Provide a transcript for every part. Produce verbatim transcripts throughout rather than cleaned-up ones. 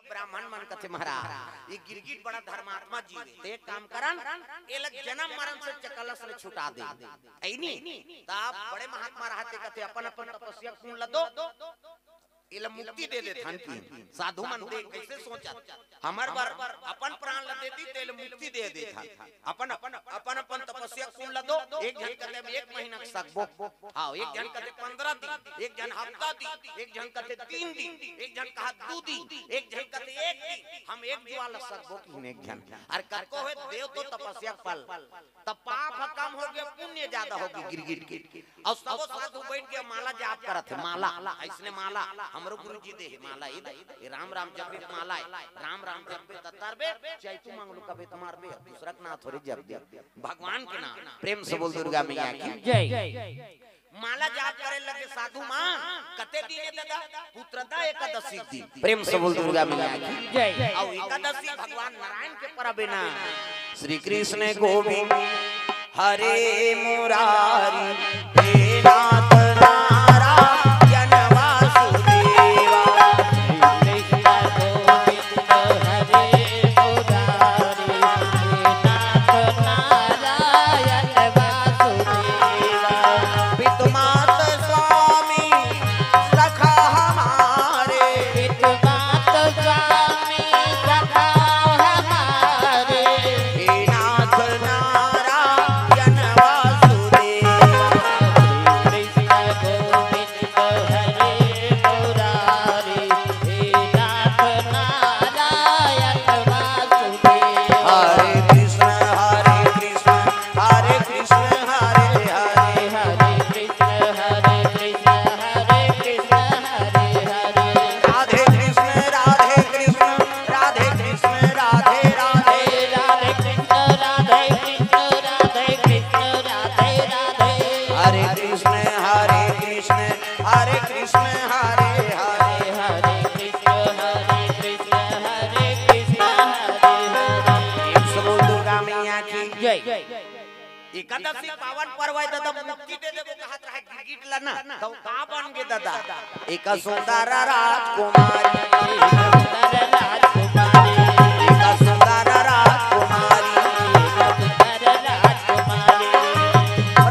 ब्राह्मण मन कथे, महाराज, ये गिरगिट बड़ा धर्मात्मा जीव हे, ते एक काम करन, एला जन्म मरण से चकलस ले छुटा दे। ऐनी, तब बड़े महात्मा रहते कथे, अपन अपन तपस्या कुंड ल दो, एला मुक्ति दे देथन कि साधु मन दे, कैसे सोचत? हमर बर अपन प्राण ल दे दी, तेल मुक्ति दे देथन। अपन, अपन, अपन तपस्या कुंड ल दो, एक झन कथे हम एक महीना के सकबो, हाँ, एक झन कथे पंद्रह दिन, एक झन हफ्ता दिन, एक झन कथे तीन दिन, एक झन कहा दू दिन, एक झन कथे एक दिन, हम एक जुआर ल सकबो कि एक झन। अरे कतको होय देव तो तपस्या फल, त पाप ह कम होगे, पुण्य जादा होगे गिरगिट के। अउ सबो साधु बइठ के माला जाप करत हे, माला, अइसने माला, हमरो गुरु जी दे हे माला, ए दे, ए राम राम जपे त माला हे, राम राम जपे त तरबे, चैतू मंगलू कबे त मारबे, दूसरा के नाम थोरे जपबे, भगवान के नाम। प्रेम से बोल दुर्गा मैया की। जय। माला जाप करे लगे साधु मन, कते दिन हे दादा? पुत्रदा एकादशी दिन। प्रेम से बोल दुर्गा मैया की। जय। अउ एकादशी भगवान नारायण के परब हे ना। श्री कृष्ण गोविंद हरे मुरारी, हे नाथ नारायण वासुदेवा। पितमात स्वामी सखा हमारे। पितमात स्वामी सखा हमारे। हे नाथ नारायण वासुदेवा। कृष्ण गोविंद हरे मुरारी। हे नाथ नारायण वासुदेवा। हरे कृष्ण हरे कृष्ण हरे कृष्ण हरे हरे। हरे कृष्ण हरे कृष्ण हरे कृष्ण हरे हरे। राधे कृष्ण राधे कृष्ण राधे कृष्ण राधे राधे। राधे कृष्ण राधे कृष्ण राधे कृष्ण राधे राधे। हरे कृष्ण हरे कृष्ण हरे कृष्ण हरे हरे। हरे कृष्ण हरे कृष्ण हरे कृष्ण हरे हरे। प्रेम से बोल दुर्गा मैया की। जय। एकादशी पावन पर्व हे दादा, मुक्ति दे देबो कहत रहे गिरगिट ला ना, त का बन गे दादा? एक सुंदर राजकुमारी। एक सुंदर राजकुमारी।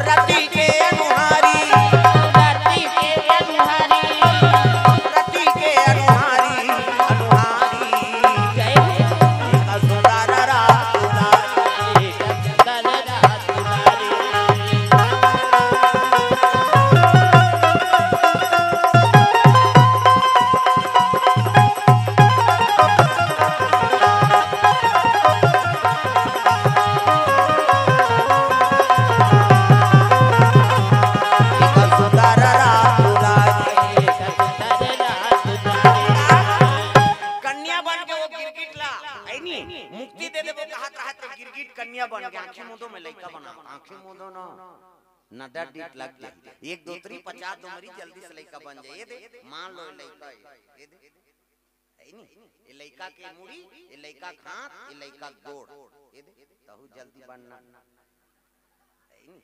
रति के अनुहारी। रति के अनुहारी। रति के अनुहारी, अनुहारी। एक सुंदर राजकुमारी। कन्या बन के वो गिरगिट ला, ऐनी, मुक्ति दे देबो कहत रहत ते गिरगिट कन्या बन के आंखी मूंदो में लइका बना, आंखी मूंदो ना, नदर डीठ लग जाए, एक दो तरी पचास दो मरी जल्दी से लइका बन जाए। ये दे, मान लो ये लइका है, ये दे, ऐनी, ये लइका के मुड़ी, ये लइका के हाथ, ये लइका के गोड़, ये दे, तहू जल्दी बनना, ऐनी।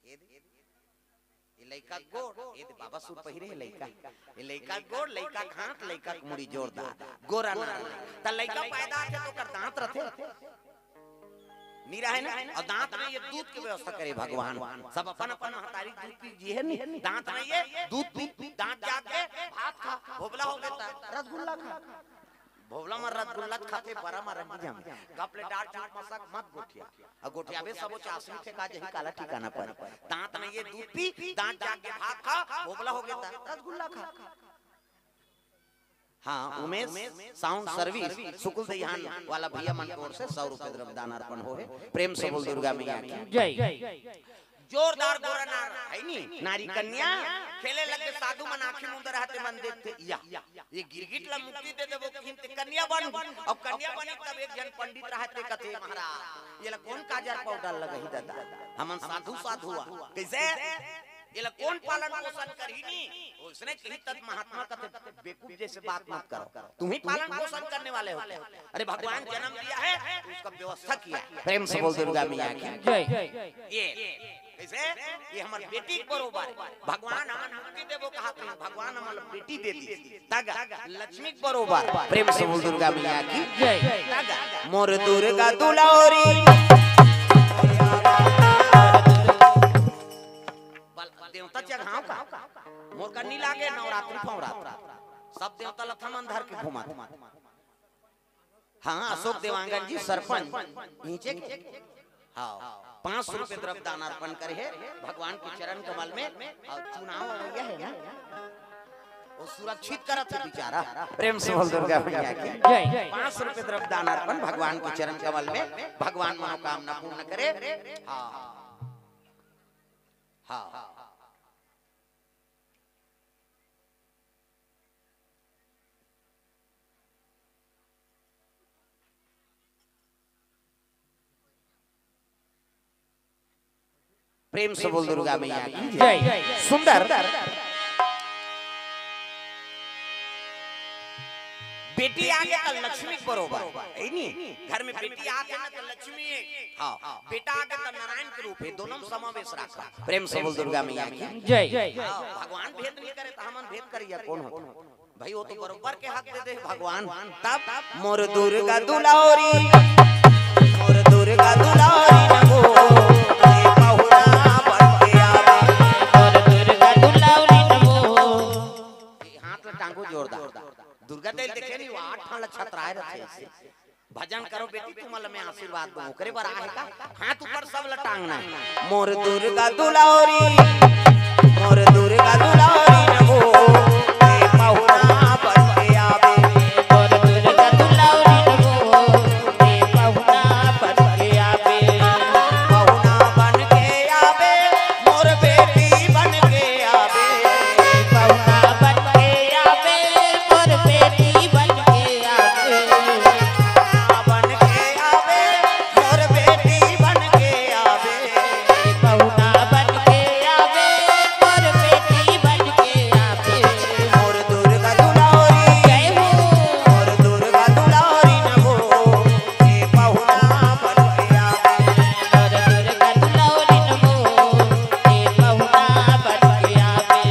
ए दे, ए लइका के गोड़, ए दे बाबा सूट पहिरे हे लइका। ए लइका के गोड़, लइका के हाथ, लइका के मुड़ी जोरदार। गोरा नारा लइका। त लइका पैदा होथे त ओकर दांत रथे? नी रहे ना? अउ दांत नइ हे, दूध के व्यवस्था करे भगवान। सब अपन अपन महतारी दूध पी जी हे नी? दांत नइ हे, दूध पी, दांत जात के भात खा, भोभला हो गे त रसगुल्ला खा। भोभला म रसगुल्ला खाथे, बरा म रंगी जाम। गप ले डार झूठ मसक मत गोठिया। अउ गोठियाबे सबो चासनी फेंका जही, काला ठिकाना पर। दांत नइ हे, दूध पी, दांत जात के भात खा, भोभला हो गे त रसगुल्ला खा। हाँ, उमेश साउंड सर्विस, सुकुल दहियान वाला भैया मन के ओर से सौ रुपए द्रव्य दान अर्पण होहे। प्रेम से बोल दुर्गा मैया की। जय। जोरदार गोरा नार हे नी, नारी कन्या खेले लगे, साधु मन आंखी मूंद रहत हे, मन देखथे, या, ये गिरगिट ला मुक्ति दे देबो किहिन ते कन्या बन, अउ कन्या बनी तब एक झन पंडित रहत हे, कथे, महाराज, ये ला कोन काजर पाउडर लगही दादा, हमन साधु साधु आ, कइसे? ये ला कोन पालन पोषण करही नी? ओइसने कही तब महात्मा कथे, बेवकूफ जैसे बात मत करो, तुम ही पालन पोषण करने वाले हो। अरे भगवान जन्म दिया है, तो उसका व्यवस्था किया है। प्रेम से बोल दुर्गा मैया की। जय। ये, कइसे? ये हमर बेटी के बरोबर हे। भगवान हमन मुक्ति देबो कहा भगवान हमन ला बेटी दे दिस। तगा लक्ष्मी के बरोबर। प्रेम से बोल दुर्गा मैया की जय। तगा मोर दुर्गा दुलारी। बल-, देवता चघाव का? मोर का नी लागे नवरात्रि फवरात्रि। सब देवता ला थमन धर के घुमात। हाँ, अशोक देवांगन जी, सरपंच, नीचे के। हाँ, पाँच सौ रुपये द्रव्य दान अर्पण करे हे भगवान के चरण कमल में। और चुनाव अवइया हे ना, वो सुरक्षित करत हे बेचारा। प्रेम से बोल दुर्गा मैया की जय। पाँच सौ रुपये द्रव्य दान अर्पण भगवान के चरण कमल में, भगवान मनोकामना पूर्ण करे। हाँ, हाँ। प्रेम से बोल दुर्गा मैया की जय। सुंदर बेटी आगे त लक्ष्मी के बरोबर, हे नी? घर में बेटी आगे ना त लक्ष्मी हे। हाँ, बेटा आगे त नारायण के रूप हे, दोनों में समावेश राखा। प्रेम से बोल दुर्गा मैया की जय। हाँ, भगवान भेद नहीं करे त हमन भेद करिया कौन हो? भाई, वो तो बरोबर के हक दे दे भगवान। तब मोर दुर्गा दुलारी, मोर दुर्गा दुलारी नमो, ये पहुना बन के आवे। मोर दुर्गा दुलारी नमो। ये हाथ ला टांगो जोरदार। दुर्गा देवी देखे नहीं, वो आठ ठान ला छतराए रखे ऐसे। भजन करो बेटी, तुमन ला मैं आशीर्वाद दूं। ओकरे बर आहे का? हाथ ऊपर सब ला टांगना हे। मोर दुर्गा दुलारी, मोर दुर्गा दुलारी नमो, ये पहुना बन के आवे। मोर दुर्गा दुलारी नमो, ये पहुना बन के आवे। पहुना बन के आवे, मोर बेटी बन के आवे। पहुना बन के आवे, मोर बेटी बन के आवे। बन के आवे, मोर बेटी बन के आवे। पहुना बन के आवे, मोर बेटी बन के आवे। मोर दुर्गा दुलारी, जय हो। मोर दुर्गा दुलारी नमो, ये पहुना बन के आवे। मोर दुर्गा दुलारी नमो, ये पहुना बन के आवे।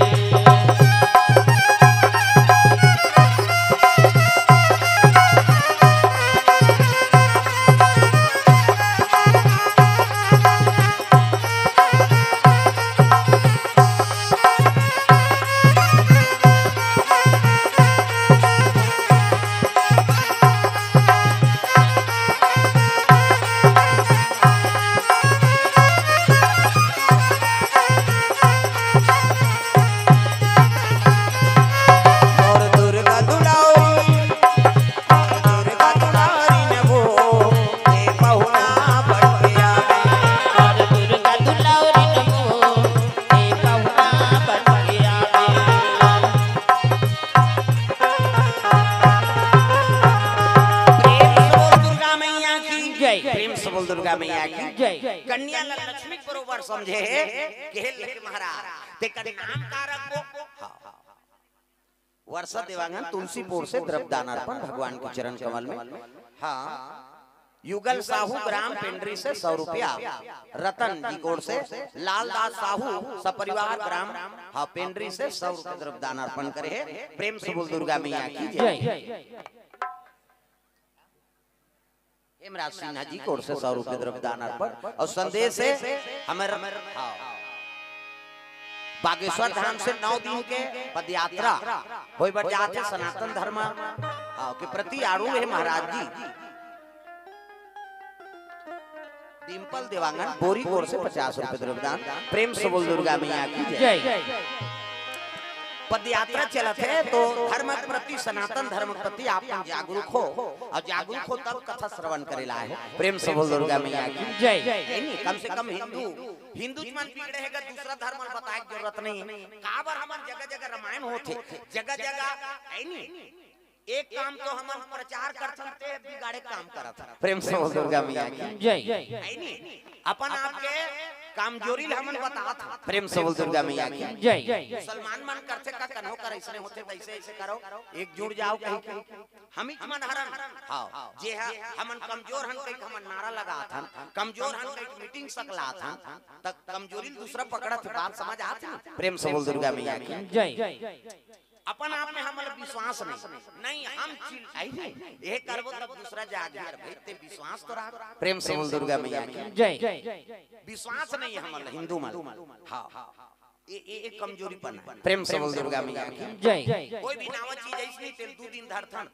मोर दुर्गा दुलारी, मोर दुर्गा दुलारी नमो, ये पहुना बन के आवे। मोर दुर्गा दुलारी नमो, ये पहुना बन के आवे। प्रेम से बोल दुर्गा मैया की जय। प्रेम से बोल दुर्गा मैया की जय। कन्या ला लक्ष्मी बरोबर समझे हे, केहे लगे महाराज, तेकर नाम का रखबो? हाँ। वर्षा देवांगन तुलसीपुर से द्रव्य दान अर्पण भगवान के चरण कमल में। हाँ। युगल साहू ग्राम पेंड्री से सौ रुपया, रतन जी कोर से, लालदास साहू सपरिवार ग्राम, हाँ, पेंड्री से सौ रुपया द्रव्य दान अर्पण करे हे। प्रेम से बोल दुर्गा मैया की जय। जय। हेमराज सिन्हा जी कोर से सौ रुपये द्रव्य दान अर्पण और संदेश हे हमर, हाँ, बागेश्वर धाम से नौ दिन के पदयात्रा होय बर जात हे सनातन धर्म, हाँ, के प्रति आड़ू हे महाराज जी। डिंपल देवांगन बोरी कोर से पचास रुपये द्रव्य दान। प्रेम से बोल दुर्गा मैया की जय। जय। पदयात्रा चलत हे तो धर्म के प्रति, सनातन धर्म के प्रति आप मन जागरूक हो और जागरूक हो तब कथा श्रवण करे ला आए हो। प्रेम से बोल दुर्गा मैया की जय। हे नी, कम से कम हिंदू, हिंदू मन बिगड़े हे गा, दूसरा धर्म ल बताए के जरूरत नहीं। काबर हमन जगह जगह रामायण होथे, जगह जगह, हे नी, एक काम तो हमन प्रचार करथन, ते बिगाड़े काम करत हन। प्रेम से बोल दुर्गा मैया की। जय। है नी? अपन आप के कमजोरी ल हमन बतात हन। प्रेम से बोल दुर्गा मैया की। जय। मुसलमान मन करथे का, कन्हो कर अइसने होथे, तइसे अइसे करो, एकजुट जाओ कहि के। हमीच मन हरन, हाँ, जे ह हमन कमजोर हन कहि के हमन नारा लगात हन, कमजोर हन कहि के मीटिंग सकलात हन, त कमजोरी ल दूसरा पकड़त हे, बात समझ आत हे? प्रेम से बोल दुर्गा मैया की। जय। अपन आप में हमन ल विश्वास नहीं, नहीं हम चिल आई नहीं, ये करबो तब दूसरा जाग गया, अरे भाई ते विश्वास तो रख। प्रेम से बोल दुर्गा मैया की। जय। विश्वास नहीं हमन ल, हिंदू मन। हाँ, ये, ये एक कमजोरीपन है। प्रेम से बोल दुर्गा मैया की। जय। कोई भी नावा चीज ऐसी नहीं, तेल दो दिन धरथन,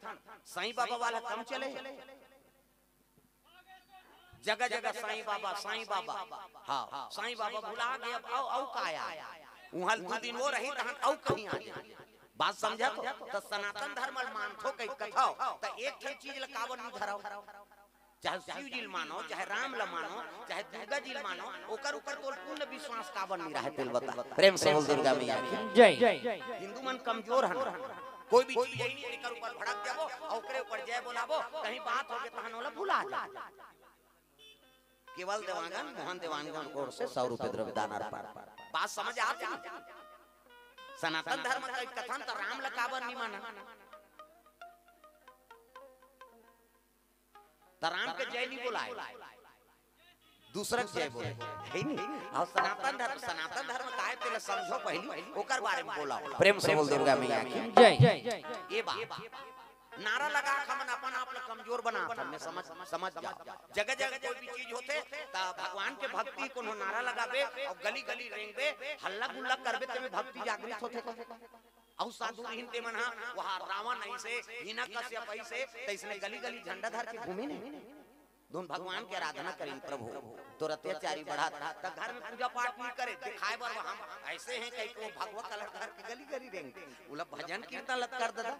साईं बाबा वाला कम चले। जगह जगह साईं बाबा, साईं बाबा। हाँ, साईं बाबा भुला गए, अब अउ, अउ का आय? उहाँ दू दिन वो रही, तहन अउ कहीं आ जाए। बात समझा तो? त सनातन धर्म ल मानथो कहि कथव, त एक ठन चीज ल काबर नहीं धरव? चाहे शिव जी ल मानो, चाहे राम ल मानो, चाहे दुर्गा जी ल मानो, ओकर ऊपर तोल पूर्ण विश्वास काबर नहीं रहे, तेल बता। प्रेम से बोल दुर्गा मैया की। जय। हिंदू मन कमजोर हन, कोई भी चीज यही नहीं, एकर ऊपर भड़क जाबो अउ ओकरे ऊपर जय बोलाबो, कहीं बात होगे तहन ओला भुला जाबो। केवल देवांगन, मोहन देवांगन ओर से सौ रुपए द्रव्य दान अर्पण। बात समझ आत हे? सनातन धर्म का एक कथन त राम ल काबर नहीं माना? त राम के जय नहीं बोलाय, दूसरा के जय बोले, है नहीं? अउ सनातन धर्म, सनातन धर्म का आय तेला समझो पहली, ओकर बारे में बोला। प्रेम से बोल दुर्गा मैया की। जय। ये बात नारा लगा के हमन अपन आप ल कमजोर बनात हन, मैं समझ, समझ जाओ। जगह जगह कोई भी चीज होथे, त भगवान के भक्ति कोनो नारा लगाबे अउ गली गली रेंगबे, हल्ला गुल्ला करबे, तेमे भक्ति जागृत होथे। अउ साधु रहिन ते मन ह, वहाँ रावण ऐसे, हिरण्यकश्यप ऐसे, त इसने गली गली झंडा धर के घूमे नहीं। दोन भगवान के आराधना करिन, प्रभु तोर अत्याचारी बढ़त, त घर में पूजा पाठ नहीं करे, दिखाए बर हम ऐसे हैं कहि के वो भगवा कलर धर के गली गली रेंग, ओला भजन कीर्तन लत कर देता।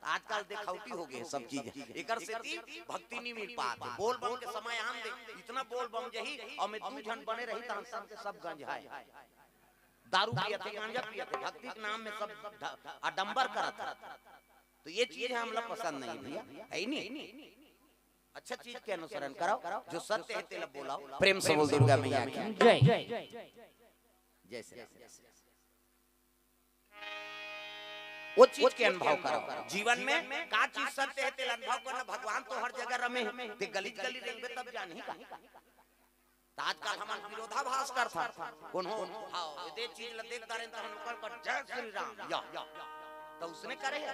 आजकल दिखावटी हो गए सब चीज, एकर सेती भक्ति नहीं मिल पात। बोल बम के समय आन दे, इतना बोल बम जही, अउ मैं दू झन बने रही, तहन सब के सब गंज है। दारू पियत हे, गांजा पियत हे, भक्ति के नाम में सब ध-, आडंबर करत हे। तो ये चीज हमला पसंद नहीं भैया, है ही नहीं। अच्छा चीज के अनुसरण कराओ, जो सत्य है तेला बोलाओ। प्रेम से बोल दुर्गा मैया की। जय। जय श्री राम। वो चीज के अनुभव कराओ जीवन में, का चीज सत्य है तेला अनुभव करना। भगवान तो हर जगह रमे हे, ते गली गली रेंगबे तब जानही का। त आजकल हमन विरोधाभास करथन। कोनो, हाँ, एदे चीज ल देख डारेन, तहन ओकर कर जय श्री राम, या, या। त उसने करे हे।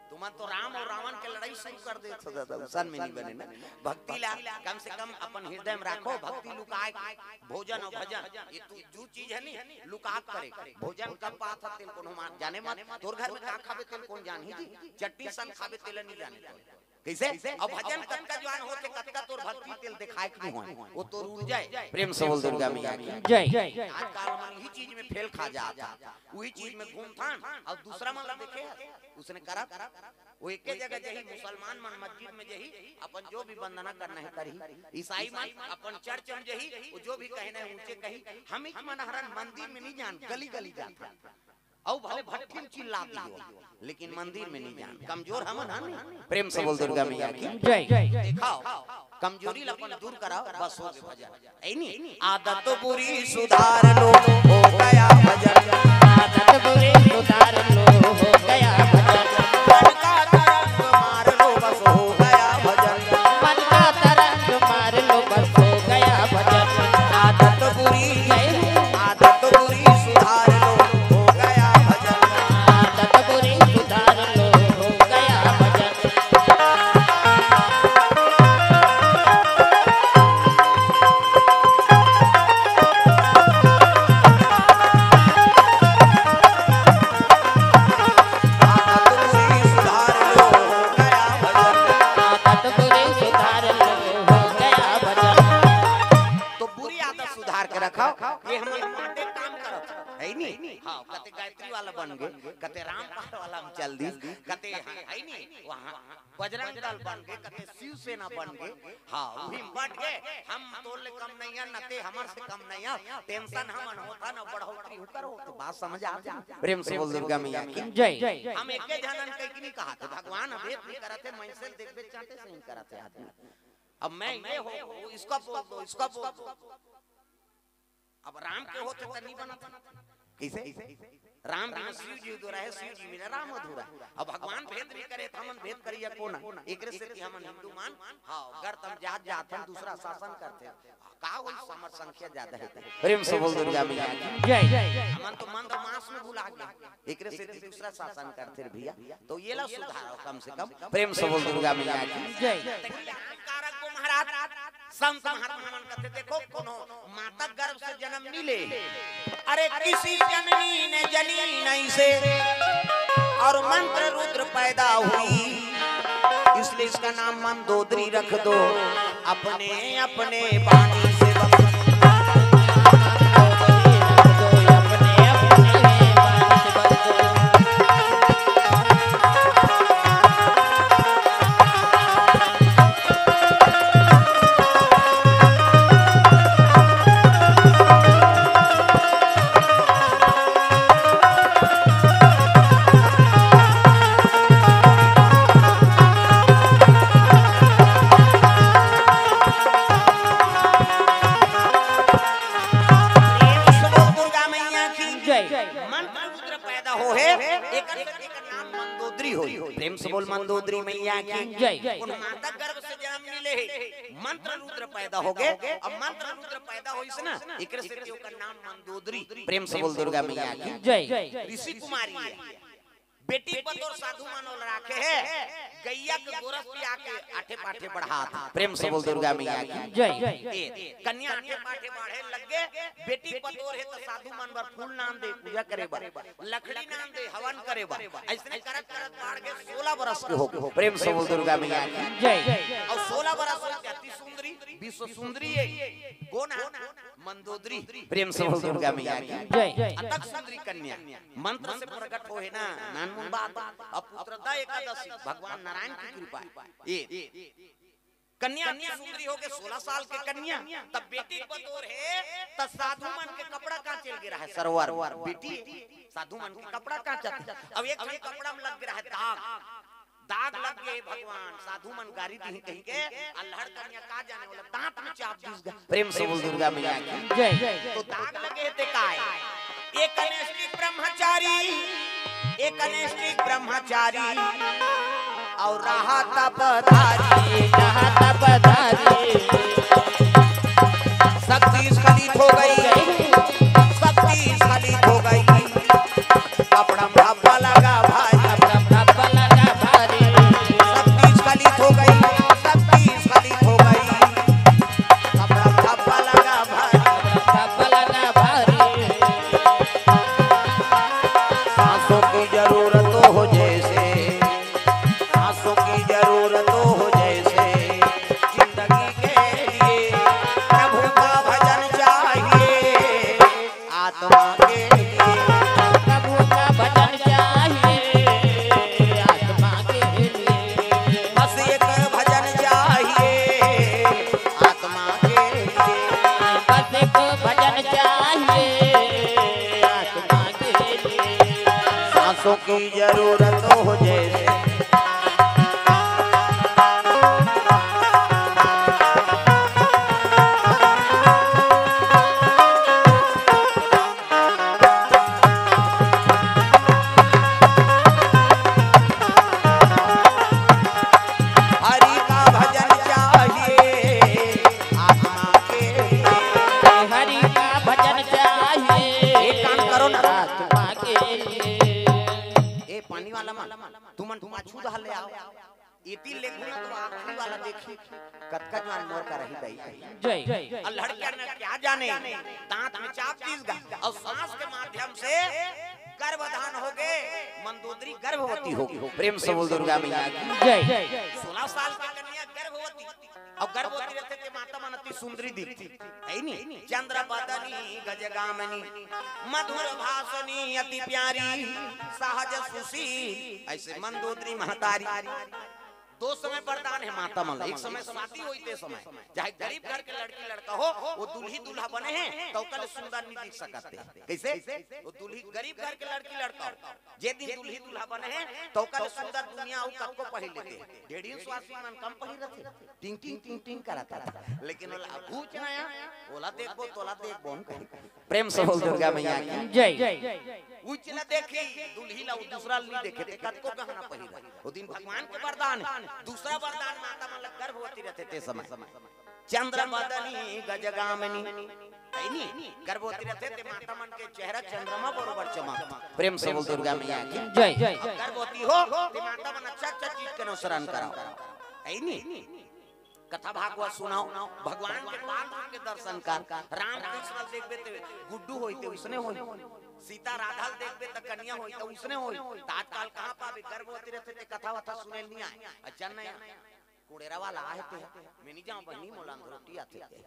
तुमन तो राम अउ रावण के लड़ाई शुरू कर देत हो दादा, उसन में नहीं बने ना। भक्ति ला कम से कम अपन हृदय में राखो, भक्ति लुकाए, भोजन अउ भजन, ये तू दू चीज है नहीं, लुका करे। भोजन कब पात ह तेल कोनो मान जाने मत, तोर घर में का खाबे तेल कोन जानही जी, चटनी सन खाबे तेल नहीं जाने। कइसे? अब भजन कतका जुआन होथे, कतका तोर भक्ति तेल देखाए के नहीं होय, वो तोर उड़ जाए। प्रेम से बोल दुर्गा मैया की। जय। आजकल मन इही चीज में फेल खा जात हे, उही चीज में घूमथन, अउ दूसरा मन ला देखे हस, उसने करत, वो एके जगह जही, मुसलमान मन मस्जिद में जही, अपन जो भी वंदना करना है करही, ईसाई मन अपन चर्च में जही, वो जो भी कहना है ऊंचे कही, हमीच मन हरन मंदिर में नहीं जान, गली गली जाथन। अउ भले भट्ठी में चिल्ला दियो, लेकिन मंदिर में नहीं जान। कमजोर हमन हन नहीं। प्रेम से बोल दुर्गा मैया की। जय। देखाओ, कमजोरी ल अपन दूर कराओ, बस हो गए भजन। ऐ नहीं? आदत बुरी सुधार लो, हो गया भजन। आदत बुरी सुधार लो, हो गया भजन। मन का तरंग मार लो, बस हो गया भजन। मन का तरंग मार लो, बस हो गया भजन। आदत बुरी, जय हो। आदत बुरी सुधार लो, हो गया भजन। आदत बुरी सुधार लो, हो गया भजन। वाला बन गे, कते रामपाल वाला में चल दिस, कते ह-, है नी, वहाँ बजरंग दल बन गे, कते शिवसेना बन गे। हाँ, उही में बट गे, हम तोर ले कम नहीं है, न ते हमर से कम नहीं है, tension हमन होता न बढ़ोतरी उकर हो, तो बात समझ आत हे? प्रेम से बोल दुर्गा मैया की जय। हम एके झनन कहि के नहीं कहाथे, भगवान ह भेद नहीं करत हे, मइनसे ल देखबे चांटे सही करत हे आदमी। अब मैं ये हो, इसका बोल दो, इसका बोल दो। अब राम के होते त नहीं बनत। कइसे? राम बिना शिव जी अधूरा हे, शिव जी बिना राम अधूरा हे। अब भगवान भेद नहीं करे, त हमन भेद करिया कोन? एकरे सेती हमन हिंदू मन, हाँ, गलत हम जात जात हन, दूसरा शासन करथे। का होई, हमर संख्या ज्यादा हे त। प्रेम से बोल दुर्गा मैया की जय। हमन तो मंद मास में भुला गे, एकरे सेती दूसरा शासन करथे भैया। तो ये ला सुधारो कम से कम। प्रेम से बोल दुर्गा मैया की जय। अहंकारक को महाराज, संत महात्मा मन कथे, देखो, कोनो माता गर्भ से जन्म नहीं ले। अरे, किसी जननी ने जनी नहीं से, और मंत्र रुद्र पैदा हुई, इसलिए इसका नाम मंदोदरी रख दो। अपने, अपने पानी से बप- प्रेम से बोल दुर्गा मैया की जय। मंत्र रुद्र पैदा हो हे, एकर, एकर नाम मंदोदरी होई। प्रेम से बोल मंदोदरी मैया की जय। उन माता गर्भ से जन्म मिले हे, मंत्र रुद्र पैदा हो गे, अब मंत्र रुद्र पैदा होइस ना, एकर से ओकर नाम मंदोदरी। प्रेम से बोल दुर्गा मैया की जय। ऋषि कुमारी हे। बेटी पतोर साधु मन ल राखे हे, गैया के गोरस पिया के आठे पाठे बढ़ात। प्रेम से बोल दुर्गा मैया की जय। ए, कन्या आठे पाठे बाढ़े लग गे, बेटी पतोर हे त साधु मन बर फूल नान दे, पूजा करे बर, लकड़ी नान दे, हवन करे बर। अइसने करत करत बाढ़ गे, सोलह बरस के हो गे। प्रेम से बोल दुर्गा मैया की जय। अउ सोलह बरस हो गे, अति सुंदरी, विश्व सुंदरी हे। कोन हे? मंदोदरी। प्रेम से बोल दुर्गा मैया की जय। अतक सुंदरी कन्या। मंत्र से प्रकट हो हे ना, नानमुन बात। अब पुत्रदा एकादशी, भगवान नारायण की कृपा हे। ए, कन्या अति सुंदरी हो गे, सोलह साल के कन्या, तब बेटी पतोर हे, तब साधु मन के कपड़ा कांचे ल गे रहे, सरोवर, बेटी, साधु मन के कपड़ा कांचत हे। अब एक ठन कपड़ा में लग गे रहे दाग, दाग लग गे भगवान, साधु मन गारी दिही कहिके, अल्हड़ कन्या का जाने वाला दांत में चाप दिस गा। प्रेम से बोल दुर्गा मैया की जय। तो दाग लगे हे ते काय? एक अनिष्टिक ब्रह्मचारी, एक अनिष्टिक ब्रह्मचारी, अउ रहा तपधारी, रहा तपधारी। शक्ति स्खलित हो गई, शक्ति स्खलित हो गई। कपड़ा में धब्बा लगा भारी, कपड़ा में धब्बा लगा भारी। शक्ति स्खलित हो गई, शक्ति स्खलित हो गई। कपड़ा में धब्बा लगा भारी, कपड़ा में धब्बा लगा भारी। सांसों की जरूरत हो जैसे, सांसों की जरूरत हो जैसे, जिंदगी के लिए प्रभु का भजन चाहिए। आत्मा के लिए प्रभु का भजन चाहिए, आत्मा के लिए। बस एक भजन चाहिए, आत्मा के लिए। बस एक भजन चाहिए, आत्मा के लिए। सांसों की जरूरत हो जैसे। हरि का भजन चाहिए आत्मा के लिए। हरि का भजन चाहिए एक काम करो ना। आत्मा के लिए। ए पानी वाला मन, तुमन पाछू डहर ले आओ। एती ले घूमत तो आखिरी वाला देखी, कतका जुवान मोर करा ही दई। जय। अउ लड़किया ने क्या जाने, दांत में चाप दिस गा, अउ सांस के माध्यम से गर्भधान हो गे, मंदोदरी गर्भवती हो गे। प्रेम से बोल दुर्गा मैया की। जय। सोलह साल की कन्या गर्भवती, अउ गर्भवती रहिथे ते माता मन अति सुंदरी दिखथे, हे नी? चंद्र बदनी गजगामिनी, मधुर भाषनी अति प्यारी, सहज सुशील, अइसे मंदोदरी महतारी। दो समय वरदान हे माता मन ला। एक समय शादी होई ते समय, चाहे गरीब घर के लड़की लड़का हो, वो दुल्ही दूल्हा बने हे, त ओकर ले सुंदर नहीं दिख सकत हे। कइसे? वो दुल्ही, गरीब घर के लड़की लड़का हो, जे दिन दुल्ही दूल्हा बने हे, त ओकर ले सुंदर दुनिया अउ कतको पहिर लेथे। ढेड़िन स्वासी मन कम पहिर रथे, टिंग टिंग टिंग टिंग करत हे। लेकिन ओला घूच नया, ओला देखबो, तोला देखबो, हम कहे। प्रेम से बोल दुर्गा मैया की। जय। उच ला देखी, दुल्ही ला, वो दूसरा ला नहीं देखे, ते कतको गहना पहिर। वो दिन भगवान के वरदान हे। दूसरा वरदान माता मन ला गर्भवती रहिथे ते समय। चंद्र बदनी गजगामिनी, हे नी? गर्भवती रहिथे ते माता मन के चेहरा चंद्रमा बरोबर चमक। प्रेम से बोल दुर्गा मैया की। जय। अब गर्भवती हो, ते माता मन अच्छा अच्छा चीज के अनुसरण कराओ, हे नी? कथा भागवत सुनाओ, भगवान के बाल रूप के दर्शन कर। राम कृष्ण ल देखबे ते गुड्डू होई ते उसने होई, सीता राधा ल देखबे त कन्या होई त उसने होई। त आजकल कहाँ पाबे, गर्भवती रहिथे ते कथा वथा सुने ल नहीं आए। अच्छा नहीं, कोड़ेरा वाला आहे ते, मैं नहीं जाऊँ बहिनी, मोला अंधरोटी आथे ते।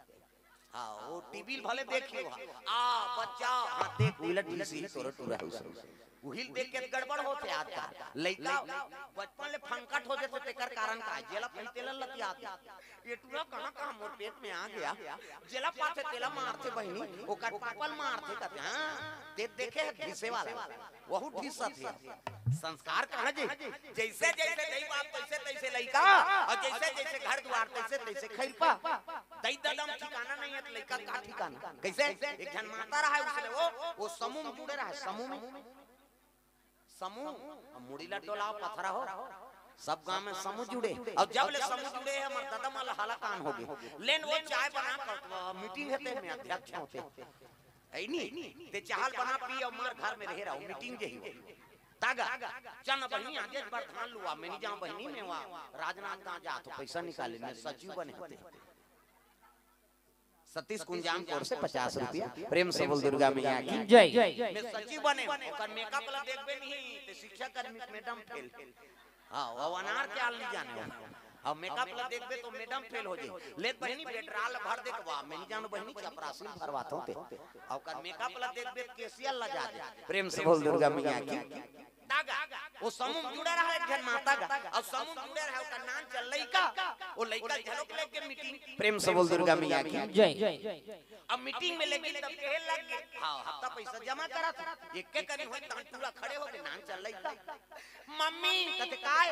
हाँ, वो टीवी ल भले देखियो, आ बच्चा, हाँ देख, उही ला टीसी तोर टूरा हे। उही ल देख के गड़बड़ होथे आजकल। लइका बचपन ले फंकट हो जाथे, तेकर कारण का हे? जेला पहिते ला लतियात। ये टूरा कहाँ कहाँ मोर पेट में आ गया। जेला पाथे तेला मारथे बहिनी, ओकर पापा ल मारथे कथे, हाँ, ते देखे हे ढीसे वाला, वहू ढीसत हे। संस्कार कहाँ जी? जइसे जइसे दई बाप तइसे तइसे लइका, अउ जइसे जइसे घर दुवार तइसे तइसे खइरपा। दई ददा म ठिकाना नहीं हे त लइका का ठिकाना? कइसे? एक झन माता रहा हे, उसने वो, वो समूह म जुड़े रहा हे, समूह म। समूह, अब मुड़ी ला डोलाओ, पथरा हो। सब गांव में समूह जुड़े, अउ जब ले समूह जुड़े हे, हमर ददा मन ला हालाकान हो गे। लेन वो चाय बना कर, मीटिंग हे ते में अध्यक्ष होथे। हे नी? ते चाय ल बना पी अउ मार घर में रहे रहो, मीटिंग जे हे। तागा, चल बहिनी, आजेच बर धान लुवा, मैं नहीं जाऊँ बहिनी, मैं वा राजनांदगांव जात हों, पैसा निकाले, मैं सचिव बने हों ते। सतीश कुंजाम कोर से पचास रुपया, प्रेम से बोल दुर्गा मैया की। जय। मैं सचिव बने, ओकर मेकअप ला देखबे नहीं, ते शिक्षा कर्मी मैडम फेल। हाँ, वो अनार के आल नहीं जाने हो। अब मेकअप ला देखबे तो मैडम फेल हो जाई। ले बहिनी, पेट्रोल भर दे के वा, मैं नहीं जानूँ बहिनी, चपरासी भरवात हों ते। अउ ओकर मेकअप ला देखबे तो केसियल ला जा दे। प्रेम से बोल दुर्गा मैया की। तागा, वो समूह म जुड़े रहा एक झन माता गा, अउ समूह म जुड़े रहा ओकर नान चल लइका, वो लइका घलोक लेके मीटिंग। प्रेम से बोल दुर्गा मैया की। जय। अब मीटिंग में लेकिन तब कहे लग गे, हाँ, हफ्ता पैसा जमा करा था, एक के करी होई, तहन टूरा खड़े हो गे, नान चल लइका। मम्मी, कथे काय?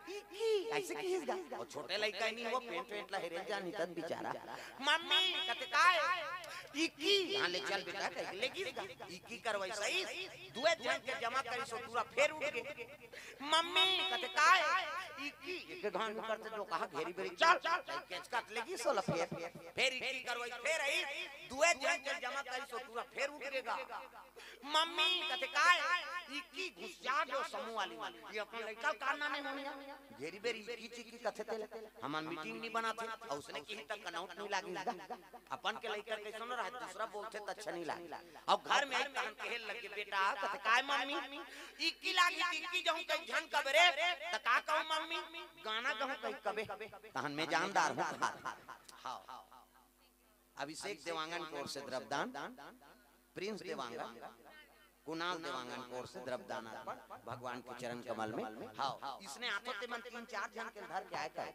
ई की? अइसे किहिस गा? अउ छोटे लइका नहीं, वो पेंट वेंट ला हेरे जानी तन बेचारा। मम्मी, कथे काय? ई की? हाँ, ले चल बेटा, कहे ले गिस गा। ई की करवाई सही? दुए झन के जमा करिस, ओ टूरा फेर उठ गे। मम्मी, कथे काय? ई की? एक घान करते जो कहा घेरी बेरी, चल, चल, केचकत ले गिस ओला फेर। फेर ई की करवाई, फेर आई, दुए झन के जमा करिस, ओ टूरा फेर उठ गे गा। मम्मी, कथे काय? ई की घुसिया गे ओ समूह वाली मन। ये अपन लइका ल का नाने होनिया? घेरी बेरी इकी चिकी कथे तेला। हमन मीटिंग नहीं बनाथे, अउ उसने किही त कनौट नहीं लागिस गा। अपन के लइका कइसनो रहे, दूसरा बोलथे त अच्छा नहीं लागे। अब घर में आई तहन कहे लगे, बेटा, कथे काय मम्मी? इकी लागी, इकी जहूँ कई झन कबे रे, त का कहूँ मम्मी? गाना गहूँ कई कबे, तहन मैं जानदार हूँ कहा। हाँ। अभिषेक देवांगन कोर से द्रव्यदान, प्रिंस देवांगन, कुणाल देवांगन कोर से द्रव्यदान अर्पण भगवान के चरण कमल में। हाँ, इसने आथो ते मन तीन चार झन के धर के आए का,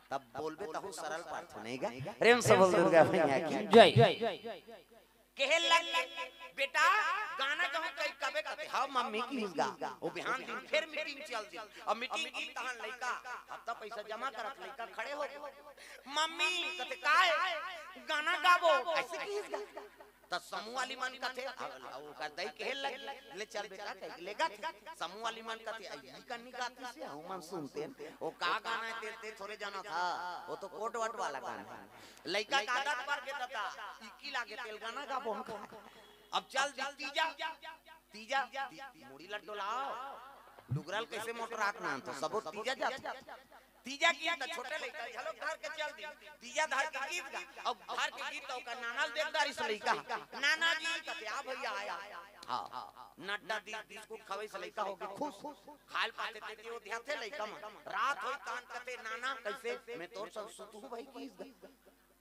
तब बोलबे तहू सरल पाठ नहीं गा। प्रेम से बोल दुर्गा मैया की। जय। कहे लग, बेटा, गाना गहूँ कई कबे कथे, हाँ मम्मी किहिस गा। ओ बिहान दिन फेर मीटिंग चल दी। अब मीटिंग की तहन लइका हफ्ता पैसा जमा करत लइका खड़े हो गे। मम्मी, कथे काय? गाना गाबो, अइसे किहिस गा। त समूह वाली मन कथे, अब ओकर दई कहे लग, ले चल बेटा, कहे ले गा। समूह वाली मन कथे, "अई, ई कन्नी गातिस हे, हमन सुनतेन। ओ का गाना हे, ते, ते थोरे जानत हस। ओ तो कोट वट वाला गाना हे।" लइका का आदत पर के ददा, इकी लागे तेल गाना गाबो। अब चल दी तीजा, तीजा, ती-, मुड़ी ल डोलाओ। डुगरा ल कइसे मोटरात नान तो सबो तीजा जात। तीजा गीत त छोटे लइका घलो धर के चल दी। तीजा धर के गीत गा, अउ धर के गीत त ओकर नाना ल देख डारिस लइका। नाना जी कथे, आ भइया आया। हाँ, नड्डा दी बिस्कुट खवई से लइका होगे खुश। खाल पाते ते वो ध्याथे लइका मन। रात होई तान कथे नाना, कइसे? मैं तोर संग सुतहूँ भाई किस गा।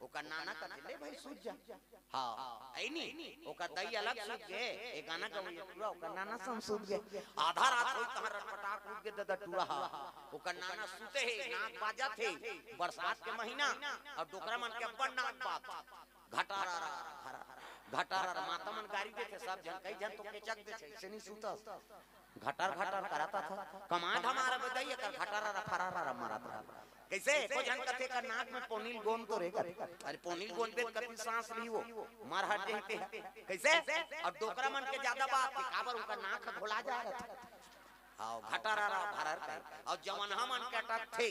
ओकर नाना कथे, "ले भाई, सूत जा।" हाँ, अइनी, ओकर दई अलग सूत गे, ए गाना गवइया टूरा, ओकर नाना संग सूत गे। आधा रात होई तहाँ रटपटाक उठ गे ददा टूरा हा। ओकर नाना सूते हे, नाक बाजत हे, बरसात के महीना, अउ डोकरा मन के अब्बड़ नाक बात। घटारा रा, घटारा रा, माता मन गारी देथे सब झन, कई झन तो केचक देथे, अइसे नहीं सूतस। घटर घटर करत था। कमाए धमारा बजाई एकर घटर रा फरारा रा मरत रहा। कइसे? एको झन कथे का नाक में पोनील गोंद तो रे कथे। अरे पोनील गोंद बेत कति सांस ली वो। मर हट जइते। कइसे? अउ डोकरा मन के जादा बात हे, काबर उनका नाक ह घोला जा रहा था। हाँ, घटर रा भरर कर। अउ जवन हमन के अटक थे।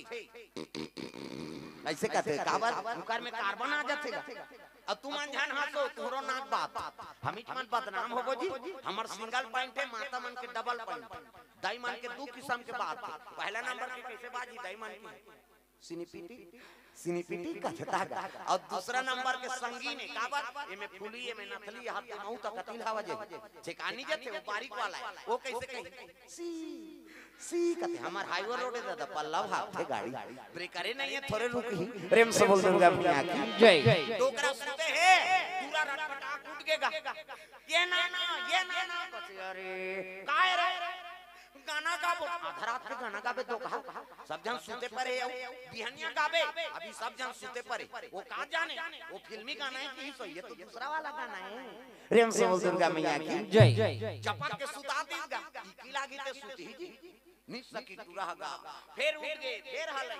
अइसे कथे, काबर? उनकर में कार्बन आ जाथे गा। अउ तुमन झन हंसो, तुहरो नाक बात। हमीच मन बदनाम होबो जी, हमर सिंगल पैंट हे, माता मन के डबल पैंट। दाई मन के दू किसम के बात हे। पहला नंबर के कइसे बाजी, दाई मन के? सिनीपिटी, सिनीपिटी कथे ता गा। अउ दूसरा नंबर के संगीन हे, काबर? एमे फूली, एमे नथली, हाथ के महू तक कतिल हवा जे। ठेकानी जथे, वो बारीक वाला हे। वो कइसे कही? सी, सी कथे, हमर हाईवे रोड हे दादा, पल्ला भागथे गाड़ी। ब्रेकरे नहीं हे, थोरे रुकही। प्रेम से बोल दुर्गा मैया की जय। डोकरा सुते हे, टूरा रटपटाक उठ गे गा। ये नाना, ये नाना, कथे, अरे, काय रे? गाना गाबो, आधा रात के गाना गाबे तो कहा, सब झन सुते परे हे, बिहनिया गाबे, अभी सब झन सुते परे, वो का जाने, वो फिल्मी गाना हे कि सो, ये तो दूसरा वाला गाना हे। प्रेम से बोल दुर्गा मैया की जय। चपक के सुता दीस गा, इकी लागी ते सुतही जी। निस सकी टूरा गा, फेर उठ गे, फेर हले।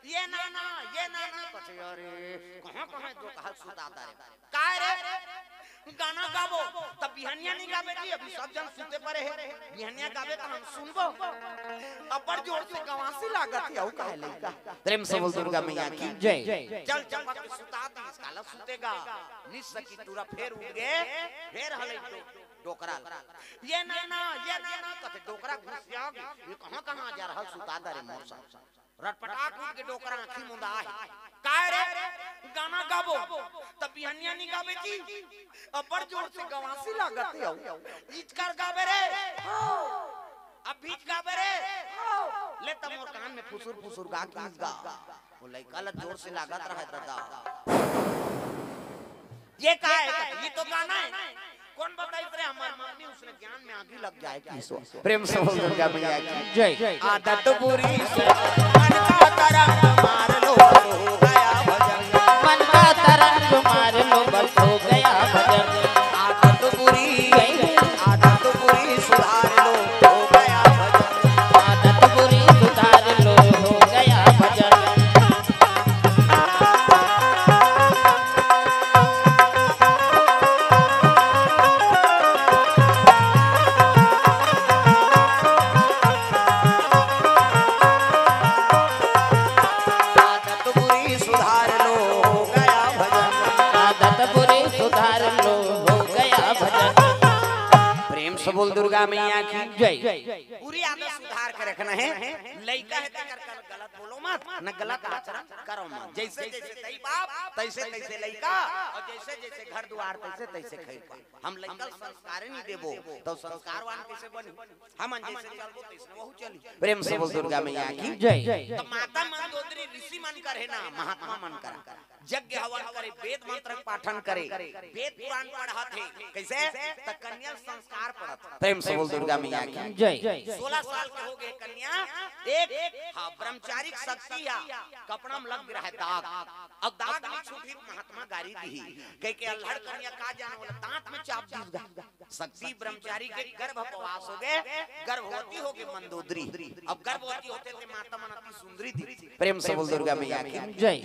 ये नाना, ये नाना, कथे, अरे, कहाँ, कहाँ दो कहा सुता दा रे। काय रे? गाना गाबो, तब बिहनिया नहीं गाबे जी, अभी सब झन सुते परे हे। बिहनिया गाबे त हम सुनबो। अब्बड़ जोर से गवासी लागत हे, अउ काहे लइका। प्रेम से बोल दुर्गा मैया की जय। चल चपक के सुता दीस, काला सुते गा। निस सकी टूरा फेर उठ गे, फेर हले डो-, डोकरा ल। ये नाना, ये नाना, कथे डोकरा घुसिया गे। ये कहाँ, कहाँ जा रहा सुता दा रे मोर संग। रटपटाक उठ के डोकरा आँखी मुंदा हे। काय रे? गाना गाबो। तब बिहनिया नहीं गाबे जी। अब्बड़ जोर से गवासी लागत हे अउ। इचकर गाबे रे। अब बीच गाबे रे। ले त मोर कान में फुसुर फुसुर गा किस गा। वो लइका ला जोर से लागत रहा दादा। ये का हे? ये तो गाना हे। कौन बताइस रे? हमर मम्मी, उसने ज्ञान में आगी लग जाए कि सो। प्रेम से बोल दुर्गा मैया की जय। आदत बुरी से मन का तरंग मार लो, बस हो गया भजन। मन का तरंग मार लो, बस हो गया भजन। आदत बुरी, आदत बुरी सुधार लो, हो गया भजन। आदत बुरी सुधार लो, हो गया भजन। आदत बुरी सुधार लो, हो गया भजन। आदत बुरी सुधार लो, हो गया भजन। प्रेम से बोल दुर्गा मैया की जय। बुरी आदत सुधार के रखना हे। लइका हे तेकर गलत बोलो मत, न गलत आचरण करो मत। जइसे जइसे दई बाप, तइसे तइसे लइका, अउ जइसे जइसे घर दुआर, तइसे तइसे खइर पार। हम लइका ल संस्कार नहीं देबो, त संस्कारवान कइसे बनही? हमन जइसे चलबो, तइसने वहू चलही। प्रेम से बोल दुर्गा मैया की जय। त माता मंदोदरी ऋषि मन कर हे ना, महात्मा मन कर। यज्ञ हवन करे, वेद मंत्र पाठन करे, वेद पुराण पढ़त हे। कइसे? त कन्या ल संस्कार पढ़त हे। प्रेम से बोल दुर्गा मैया की जय। सोलह साल के हो गे कन्या, एक, हाँ, ब्रह्मचारी के शक्ति हे, कपड़ा में लग गे रहा दाग, अउ दाग नहीं छूटी त महात्मा गारी दिही। कहिके अल्हड़ कन्या का जाने वाला दांत में चाप दीस गा। शक्ति ब्रह्मचारी के गर्भवास हो गे, गर्भवती हो गे मंदोदरी। अब गर्भवती होते थे माता मन अति सुंदरी दिखती। प्रेम से बोल दुर्गा मैया की जय।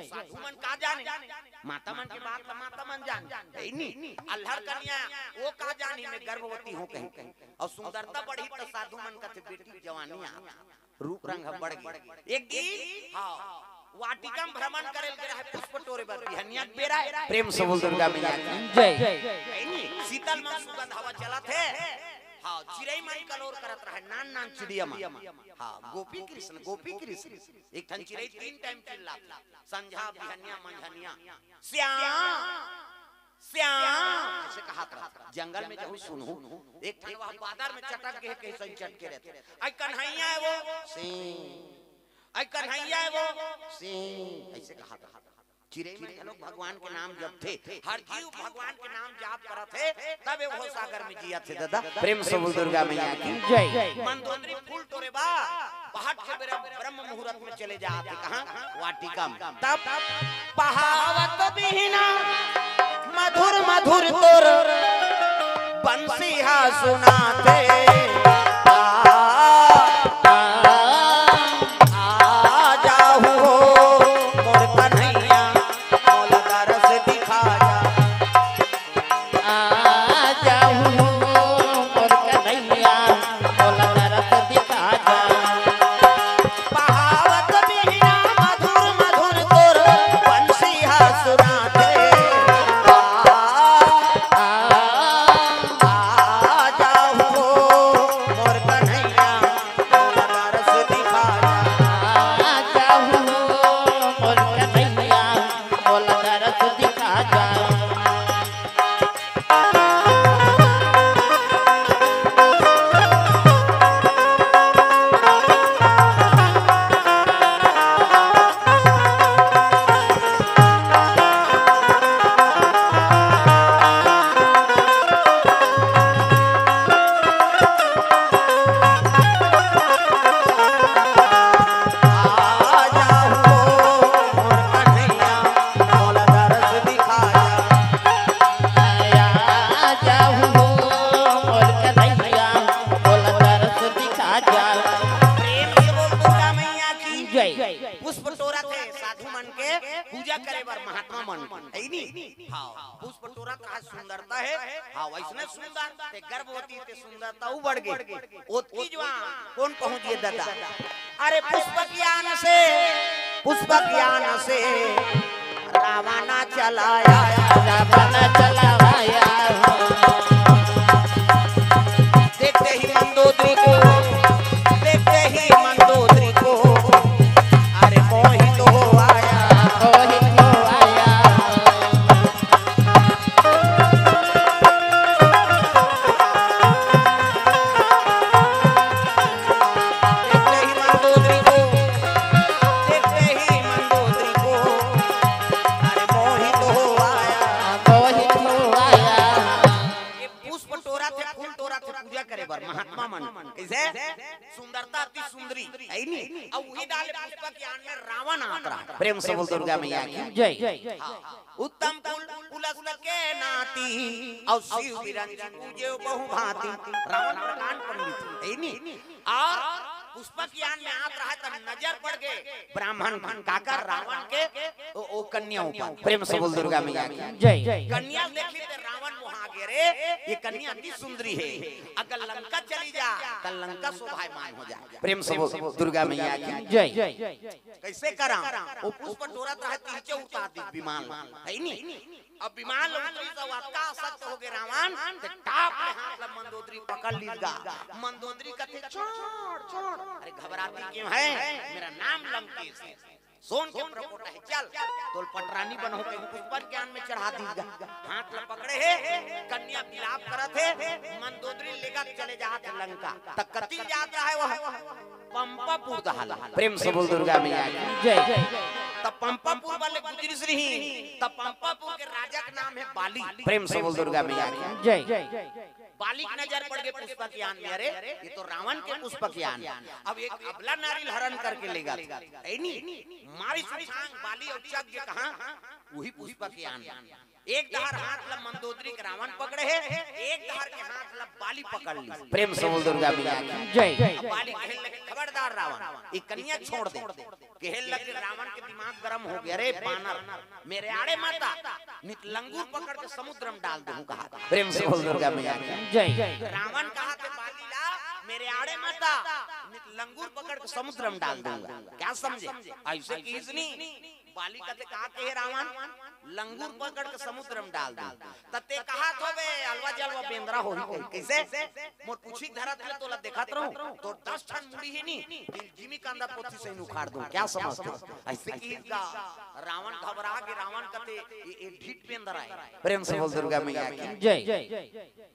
साधु मन का जाने, माता मन के बात ला माता मन जाने, हे नी? अल्हड़ कन्या वो का जानी मैं गर्भवती हूँ कहीं। अउ सुंदरता बढ़ी त साधु मन कथे बेटी जवानी आ, रूप रंग ह बढ़ गे। एक दिन, हाँ, वाटिका में भ्रमण करे ल गे रहा हे पुष्प टोरे बर, बिहनिया के बेरा हे। प्रेम से बोल दुर्गा मैया की जय। हे नी? शीतल मन सुगंध हवा चलत हे। हाँ, चिरई मन कलोर करत रहा हे, नान नान चिड़िया मन। हाँ, गोपी कृष्ण, गोपी कृष्ण। एक ठन चिरई तीन टाइम चिल्लात हे, संझा, बिहनिया, मंझनिया। श्याम, श्याम, ऐसे कहा था। जंगल में जहू सुनहू, एक ठन वह बादर में चटक गे, कइसे चटके रहिथे। "अई कन्हैया हे वो, सिंह। अई कन्हैया हे वो, सिंह।" ऐसे कहा था। चिरई मन घलोक भगवान के नाम जपथे, हर जीव भगवान के नाम जाप करत हे, तब ए भवसागर में जियत हे दादा। प्रेम से बोल दुर्गा मैया की जय। मंदोदरी फूल टोरे बर पहाट के बेरा ब्रह्म मुहूर्त में चले जात हे। कहाँ? वाटिका में। तब पहावत बिहना मधुर मधुर तोर बंसी हा सुनाथे। आ, आ, आ जाहू हो मोर कन्हैया, मोला दरस दिखा जा। आ जाहू मोर कन्हैया, मोला दरस दिखा जा। पहावत बिहना मधुर मधुर तोर बंसी हा सुनाथे। आ, आ, आ जाहू मोर कन्हैया, मोला दरस दिखा जा। आ जाहू मोर कन्हैया, मोला दरस दिखा जा। आ जाहू हो मोर कन्हैया, मोला दरस दिखा जा। प्रेम से बोल दुर्गा मैया की जय। पुष्प टोरत हे साधु मन के पूजा करे बर महात्मा मन, हे नी? हाँ, पुष्प टोरत हे, सुंदरता हे। हाँ, वइसने सुंदर, ते गर्भवती ते सुंदरता अउ बढ़ गे। ओतकी जुवार कोन पहुंच गे दादा? अरे पुष्प ज्ञान से, पुष्प ज्ञान से रावण चलाया, रावण चलाया। देखते ही मंदोदरी को, देखते ही मंदोदरी को, अरे मोहित हो आया, मोहित हो आया। देखते ही मंदोदरी को, देखते ही मंदोदरी को, अरे मोहित हो आया, मोहित हो आया। ये पुष्प टोरत हे, फूल टोरत हे पूजा करे बर महात्मा मन। कइसे? सुंदरता अति सुंदरी, हे नी? अउ उही डाले पुष्प ज्ञान में रावण आत रहा। प्रेम से बोल दुर्गा मैया की जय। हाँ। उत्तम कुल पुलस्त के नाती, अउ शिव बिरंची पूजे बहु भांति। रावण प्रधान पंडित, हे नी? अउ पुष्प ज्ञान में आत रहा त नजर पड़ गे ब्राह्मण काकर रावण के ओ, ओ कन्या ऊपर। प्रेम से बोल दुर्गा मैया की जय। कन्या देखी त रावण मोहा गे, रे ये कन्या अति सुंदरी हे, अगर लंका चली जा त लंका शोभायमान हो जाए। प्रेम से बोल दुर्गा मैया की जय। कइसे करा? ओ पुष्प टोरत रहा, तिहचे उतार दी विमान, हे नी? अब विमान ल उतरी त अतका सख्त हो गे रावण, ते टाप ले हाथ ल मंदोदरी पकड़ लीस गा। मंदोदरी कथे, "छोड़, छोड़, अरे घबराती क्यों है? मेरा नाम लंकेश है, सोन के प्रकोटा है, चल, तोल पटरानी बनहूं," कहि पुष्प ज्ञान में चढ़ा दीस गा। हाथ ल पकड़े हे, कन्या विलाप करत हे, मंदोदरी लेगा चले जात हे लंका। त कति जात रहा हे वह? पंपापुर दहाल। प्रेम से बोल दुर्गा मैया की जय। त पंपापुर वाले गुजरिस रही, त पंपापुर के राजा के नाम हे बाली। प्रेम से बोल दुर्गा मैया की जय। बाली के नजर पड़ गे पुष्प ज्ञान में, अरे ये तो रावण के पुष्प ज्ञान। अब एक अबला नारी ल हरण करके लेगथे, हे नी? मारिस उछांग बाली अउ चघ गे कहाँ? उही पुष्प ज्ञान। एक डहर हाथ ल मंदोदरी के रावण पकड़े हे, एक डहर के हाथ ल बाली पकड़ लीस। प्रेम से बोल दुर्गा मैया की जय। अब बाली कहे लगे, "खबरदार रावण, ये कन्या छोड़ दे।" कहे लगे, रावण के दिमाग गरम हो गे, "अरे बानर, मेरे आड़े मत आ, नित लंगूर पकड़ के समुद्र में डाल दूंगा।" प्रेम से बोल दुर्गा मैया की जय। रावण कहा के बाली ला, "मेरे आड़े मत आ, नित लंगूर पकड़ के समुद्र में डाल दूंगा।" क्या समझे? अइसे किहिस नी। बाली कथे, "का कहे रावण? लंगूर पकड़ के समुद्र में डाल दे।" त ते कहा थो बे, अलवा जलवा बेंदरा होही कही। कइसे? मोर पूछी धरत ले तोला देखत रहूं, तोर दस ठन मुड़ी ही नी, दिल जिमी कांदा पोथी सही उखाड़ दूं। क्या समझते हो? अइसे कहिस गा रावण घबरा के, रावण कथे, "ये, ये ढीठ बेंदरा हे।" प्रेम से बोल दुर्गा मैया की। जय।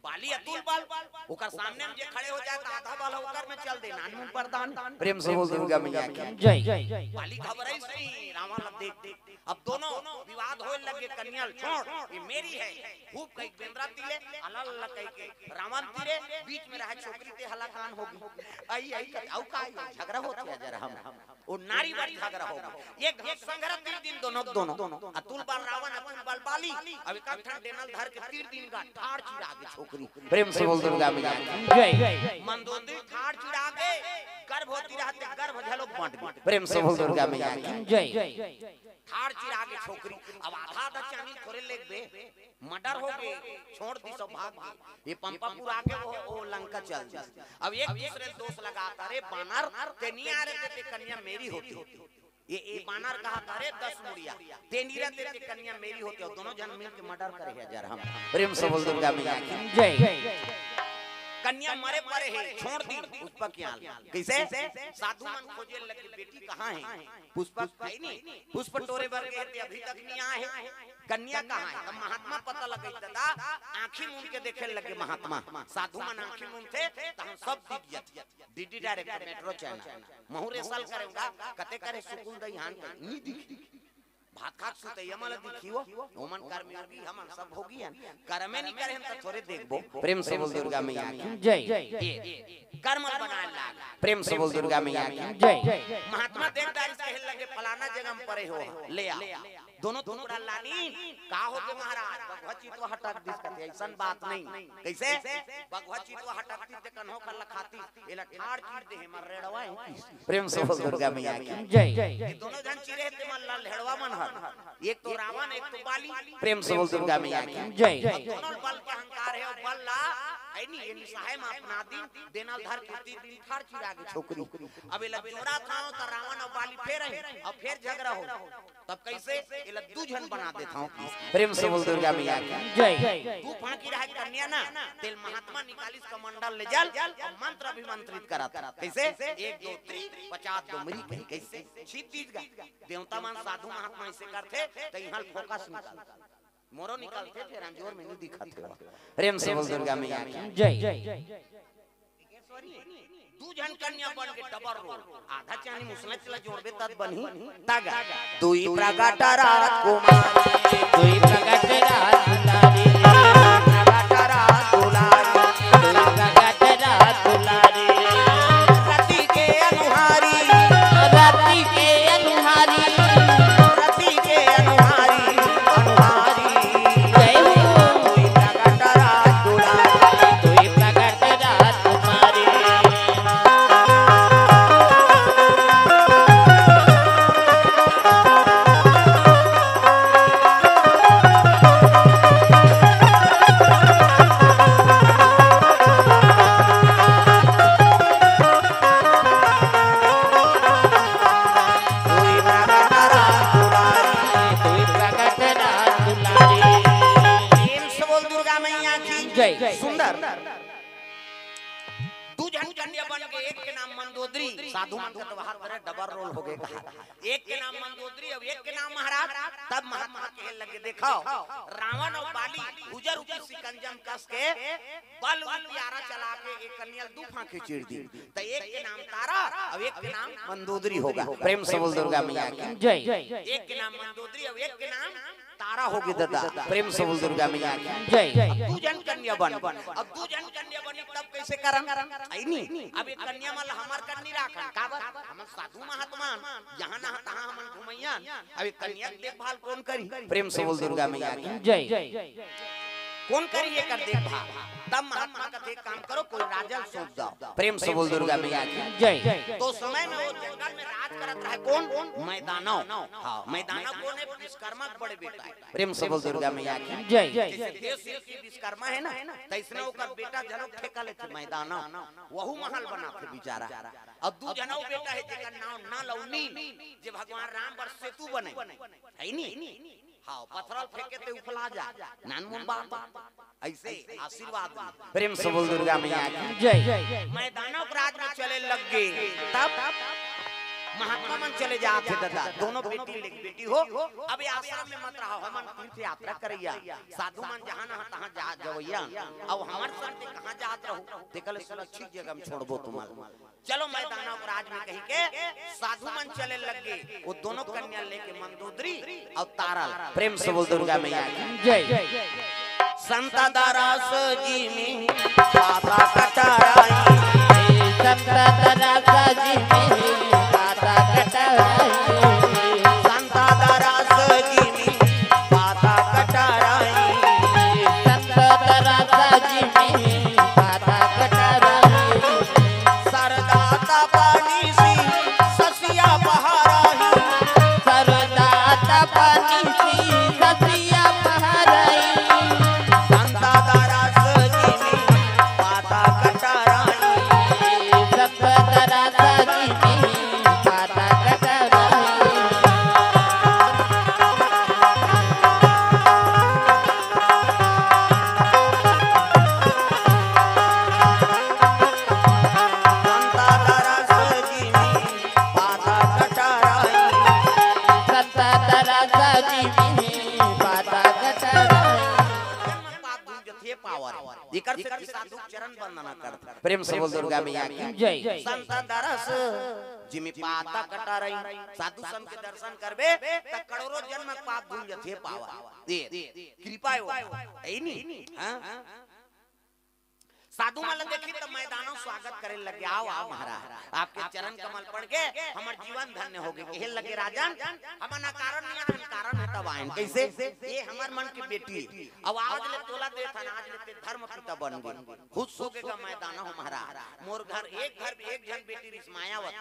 बाली अतुल बल, ओकर सामने में जे खड़े हो जाए, त आधा बल ओकर में चल दे, नानमुन परदान। प्रेम से बोल दुर्गा मैया की। जय। बाली घबराइस नहीं, रावण ला देख देख। अब दोनों विवाद होए लगे, कन्या ल छोड़, ये मेरी है, खूब कही बेंदरा तीरे, अलल कही के रावण तीरे, बीच में रहे छोकरी ते हलाकान होगे। आई, आई, आई, अउ का आई, झगड़ा होत हे जरा हम। वो नारी बर झगड़ा होगे। एक घात संघरा तीर दिन दोनों, दोनों। अतुल बल रावण, अतुल बल बाली। अब एक ठन डेनल धर के तीर दिन गा ठाड़ चिरा गे छोकरी। प्रेम से बोल दुर्गा मैया की। जय। मंदोदरी ठाड़ चिरा गे, गर्भवती रहते गर्भ झलोक बंट गे। प्रेम से बोल दुर्गा मैया की। जय। ठाड़ चिरा गे छोकरी। अब आधा आधा चानी थोरे लेगबे, मर्डर हो गे, छोड़ दिस अउ भाग गे। ये पंपापुर आगे वो, वो लंका चल दिस। अब एक दूसरे ल दोष लगात, "अरे बानर, ते नी आए रहते ते कन्या मेरी होती।" ये, ये बानर कहत, "अरे दस मुड़िया, ते नी रहते ते कन्या मेरी होती।" अउ दोनों झन मिल के मर्डर करे हे जरा हम। प्रेम से बोल दुर्गा मैया की। जय। कन्या मरे परे हे, छोड़ दिस पुष्पक के आल। कइसे? साधु मन खोजे लगे, "बेटी कहाँ हे?" पुष्पक हे नी, पुष्प टोरे बर गे हे, ते अभी तक नी आए हे। कन्या कहाँ हे? तब महात्मा पता लगे, दादा, आँखी मूंद के देखे लगे महात्मा। साधु मन आँखी मूंदथे, त हम सब दिख जाथे। DD direct metro channel. महू rehearsal करेंगा, कते करे सुकुल दई हान के, नी दिखी। भात खात सुते, ये मला दिखी वो, ओमन कर्मयोगी, हमन सब भोगी हन। कर्मे नी करे हन, त थोरे देखबो। प्रेम से बोल दुर्गा मैया की। जय। ये, कर्म बनाए लाग। प्रेम से बोल दुर्गा मैया की। जय। महात्मा देख डारिस कहे लगे, "फलाना जगह में परे हो, ले आ।" दोनों टुकड़ा लानी, "का होगे महाराज?" बघवा चितवा हटक दिस कथे, "अइसन बात नहीं।" कइसे? बघवा चितवा हटकतिस ते कन्हो कर लखातिस, "एला ठाड़ चीर दे, हमर रेड़वा हे।" प्रेम से बोल दुर्गा मैया की। जय। ये दोनों झन चिरे हे, ते मन ला लेड़वा मन हर। एक तो रावण, एक तो बाली। प्रेम से बोल दुर्गा मैया की। जय। अब दोनों बल के अहंकार हे, अउ बल ला, हे नी, ये निसाहे में अपना दिन, डेनल धर के तीर दिन ठाड़ चिरा गे छोकरी। अब एला जोड़ाथंव त रावण अउ बाली फेर हे, अउ फेर झगड़ा हो। तब कइसे? एला दू झन बना देथंव। प्रेम से बोल दुर्गा मैया की। जय। दू फांकी रहे कन्या ना, तेल महात्मा निकालिस कमंडल ले जल, अउ मंत्र अभिमंत्रित करत। कइसे? एक, दो, तीन, पचास, दो, मरी कही, कइसे? छीत दीस गा। देवता मन साधु महात्मा अइसे करथे, त इहाँ focus निकल। मोरो निकलथे, फेर अंजोर में नी दिखत हे। प्रेम से बोल दुर्गा मैया की। जय। दू झन कन्या बन के double role। आधा चानी मुसला चला जोड़बे तब बनही। तागा। दुई प्रगट राजकुमारी। दुई प्रगट राजकुमारी। प्रगट राजकुमारी। दुई प्रगट राजकुमारी। रति के अनुहारी। रति के अनुहारी। रति के अनुहारी। अनुहारी। जय हो। दुई प्रगट राजकुमारी। दुई प्रगट राजकुमारी। प्रेम से बोल दुर्गा मैया की। जय। सुंदर। दू झन कन्या बन के, एक के नाम मंदोदरी, साधु मन के तो बाहर करे, double role हो गए कहा। एक के नाम मंदोदरी, अब एक के नाम महाराज। तब महात्मा कहे लगे, "देखो, रावण अउ बाली उजर रूपी सिकंजम कस के बल रूपी आरा चला के एक कन्या ल दू फांके चीर दी।" त एक के नाम तारा, अब एक के नाम मंदोदरी होगा। प्रेम से बोल दुर्गा मैया की। जय। एक के नाम मंदोदरी, अब एक के नाम तारा होगे दादा। प्रेम से बोल दुर्गा मैया की। जय। अब दू झन कन्या बन, अब दू झन कन्या बनी तब कइसे करन? हे नी? अब एक कन्या मन ला हमर कर नी राखन, काबर? हमन साधु महात्मा हन, जहाँ ना तहाँ हमन घुमइया हन। अब एक कन्या के देखभाल कोन करही? प्रेम से बोल दुर्गा मैया की। जय। कोन करही एकर देखभाल? तब महात्मा कथे, "एक काम करो, कोई राजा ल सौंप दो।" प्रेम से बोल दुर्गा मैया की। जय। तो समय में वो जंगल में राज करत रहे कोन? मैदानव। हाँ, मैदानव कोन हे? विश्वकर्मा के बड़े बेटा हे। प्रेम से बोल दुर्गा मैया की। जय। जइसे देव सिंह के विश्वकर्मा हे ना, तइसने ओकर बेटा घलो ठेका लेथे मैदानव, वहू महल बनाथे बिचारा। अउ दू झन अउ बेटा हे, जेकर नांव नल अउ नील, जे भगवान राम बर सेतु बने, हे नी? हाँ, पथरा ल फेंके ते उफला जा, नानमुन बात। अइसे आशीर्वाद दे। प्रेम से बोल दुर्गा मैया की जय। मैदानव के राज में चले लग गे, तब महात्मा मन चले जात हे दादा, दोनों बेटी ले बेटी हो, अब ये आश्रम में मत रहो, हमन तीर्थ यात्रा करइया, साधु मन जहाँ नहा तहाँ जा जवइया, अब हमर संग ते कहाँ जात रहो, तेकर ले सुरक्षित जगह में छोड़बो तुमन। चलो मैदानव के राज में कहि के साधु मन चले लग गे। वो दोनों कन्या लेके मंदोदरी अउ तारा ल। प्रेम से बोल दुर्गा मैया की जय। संत दरस जिमि पाता कटराई। संत दरस जिमि पाता कटराई। संत दरस जिमि पाता कटराई। संत दरस जिमि पाता कटराई। सरदा तपनिसी ससिया पहराही। सरदा तपनिसी ससिया पहराही। संता दरस जिमि पाता कटराही। संता दरस जिमि पाता कटराही। संता दरस जिमि पाता कटराई। संता दरस जिमि पाता कटराई। पाप धुल जथे पावर। जेकर से कि साधु चरण वंदना करत। प्रेम से बोल दुर्गा मैया की जय। संता दरस जिमि पाता कटराई। साधु संत के दर्शन करबे त करोड़ों जन्म के पाप धुल जथे पावर। दे, कृपा हो। ऐ नी? हाँ? साधु मन ल देखी त मैदानव स्वागत करे लगे, "आओ, आओ महाराज, आपके चरण कमल पड़ के हमर जीवन धन्य हो गे।" कहे लगे, "राजन, हमन अकारण नहीं आन, कारण है तब आयन।" कैसे? ये हमर मन की बेटी, अब आज ले तोला देथन, आज ले ते धर्म पिता बन गे। खुश हो गे गा मैदानव महाराज, मोर घर एक घर में एक झन बेटी रिस मायावती,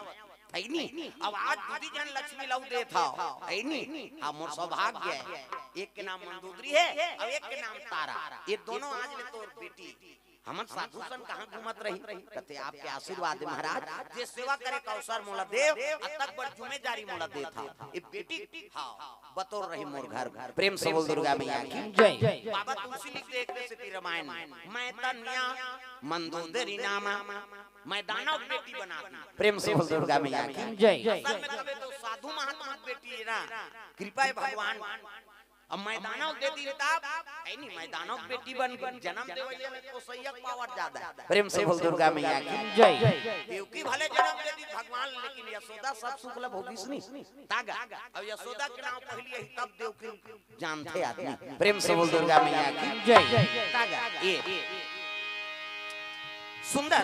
है नी? अब आज दीदी झन लक्ष्मी लऊ देत हव, है नी? हाँ, मोर सौभाग्य है, एक के नाम मंदोदरी है अउ एक के नाम तारा, ये दोनों आज ले तोर बेटी। हमन साधु संत कहाँ घूमत रही? कथे, "आपके आशीर्वाद है महाराज, जे सेवा करे का अवसर मोला देव, अतक बड़ जिम्मेदारी मोला देत हव।" ये बेटी, हाँ, बतौर रही मोर घर। प्रेम से बोल दुर्गा मैया की जय। बाबा तुलसी लिख दे एक से रामायण, "मैं तनिया मंदोदरी नामा, मैदानव बेटी बना दी।" प्रेम से बोल दुर्गा मैया की जय। असल में कबे तो साधु महात्मा बेटी है ना, कृपा है भगवान। अब मैदानव दे दी तब, ऐ नी, मैदानव बेटी बन गई, जन्म देवैया में पोसैया के पावर ज्यादा है। प्रेम से बोल दुर्गा मैया की जय। देवकी भले जन्म दे दी भगवान, लेकिन यशोदा सब सुख ला भोगिस नी। तागा, अब यशोदा के नाम पहली यही तब देवकी जानथे आदमी। प्रेम से बोल दुर्गा मैया की जय। तागा, ये सुंदर,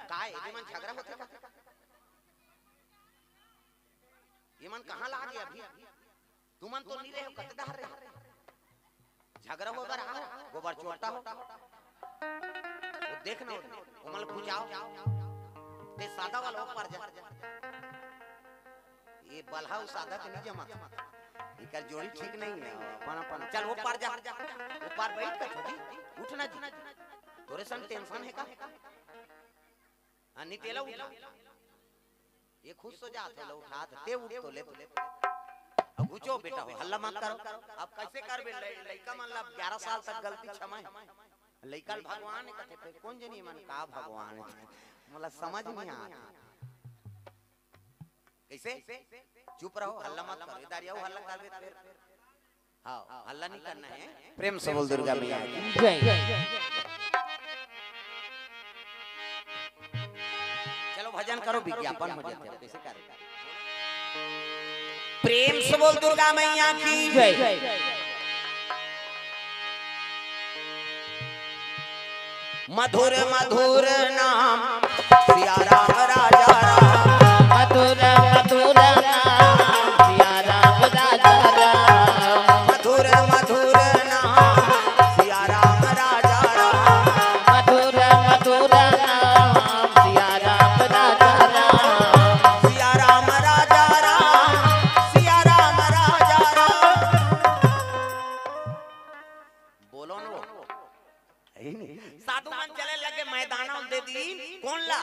काय, ये मन झगड़ा होथे का? ये मन कहाँ ला गे अभी? तुमन तो नी रहे हो, कते डहर रहे हो? झगड़ा हो बर आओ, गोबर चोटा हो। वो देख ना, वो मन बुझाओ। ते सादा वाला वो पार जा। ये बलहा उ सादा के नहीं जमा। इकर जोड़ी ठीक नहीं है, अपन अपन। चल वो पार जा। वो पार बैठ कर छोटी, उठ ना जी। तोरे संग टेंशन है का? हाँ, नी तेला उठा। ये खुश हो जात हे, लो उठा दे, ते उठ तो ले, तो ले। अब घुचो बेटा हो, हल्ला मत करो। अब कैसे करबे? लइ-, लइका मन ला ग्यारह साल तक गलती क्षमा है। लइका ल भगवान हे कथे, फिर कौन जनी मन का भगवान हे? मोला समझ नहीं आता। कैसे? चुप रहो, हल्ला मत करो। इधर आओ, हल्ला करबे फिर। हाँ, हल्ला नहीं करना है। प्रेम से बोल दुर्गा मैया की जय। चलो भजन करो, विज्ञापन हो जाते हैं, कैसे करें? प्रेम से बोल दुर्गा मैया की जय। मधुर मधुर नाम सिया राम राजा राम। मधुर मधुर नाम सिया राम राजा राम। मधुर मधुर नाम सिया राम राजा राम। मधुर मधुर नाम सिया राम राजा राम। सिया राम राजा राम, सिया राम राजा राम। बोलो न वो। साधु मन चले लगे मैदानव दे दी, कौन ला?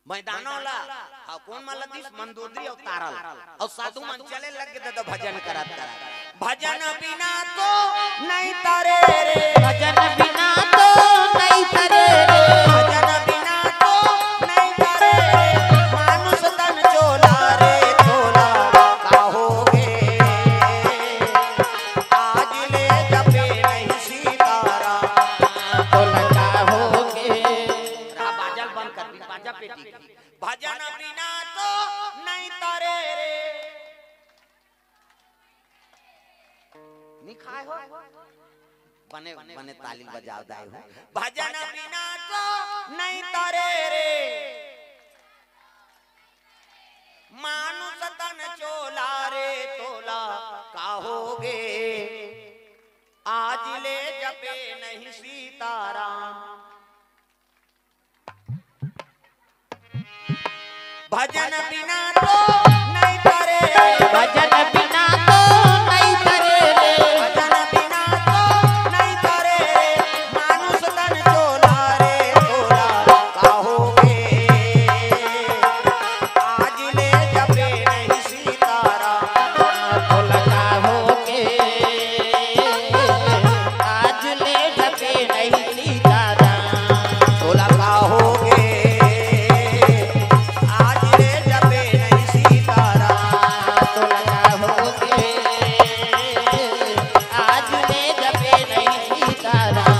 मैदानों ला, हाँ, कोन मन ला दिस? मंदोदरी अउ तारा ला। अउ साधु मन चले लगे दादा भजन करत करत। भजन बिना तो नहीं तरे रे। भजन बिना तो नहीं तरे रे। भजन बिना तो नहीं तरे रे। मानुष तन चोला रे चोला, कहोगे आज ले जपे नहीं सीताराम। तोला कहोगे। रा बाजा ल बंद कर दी, बाजा पेटी। भजन बिना तो नहीं तरे रे। नी खाए हो? बने, बने ताली बजाव दाई हो। भजन बिना तो नहीं तरे रे। मानुष तन चोला रे तोला, कहोगे आज ले जपे नहीं सीताराम। भजन बिना तो नहीं तरे रे। भजन बिना तो नहीं तरे रे। भजन बिना तो नहीं तरे रे। मानुष तन चोला रे चोला, कहोगे आज ले जपे नहीं सीताराम। तोला कहोगे आज ले जपे नहीं सीताराम। तोला कहोगे आज ले जपे नहीं सीताराम। तोला कहोगे आज ले जपे नहीं सीताराम।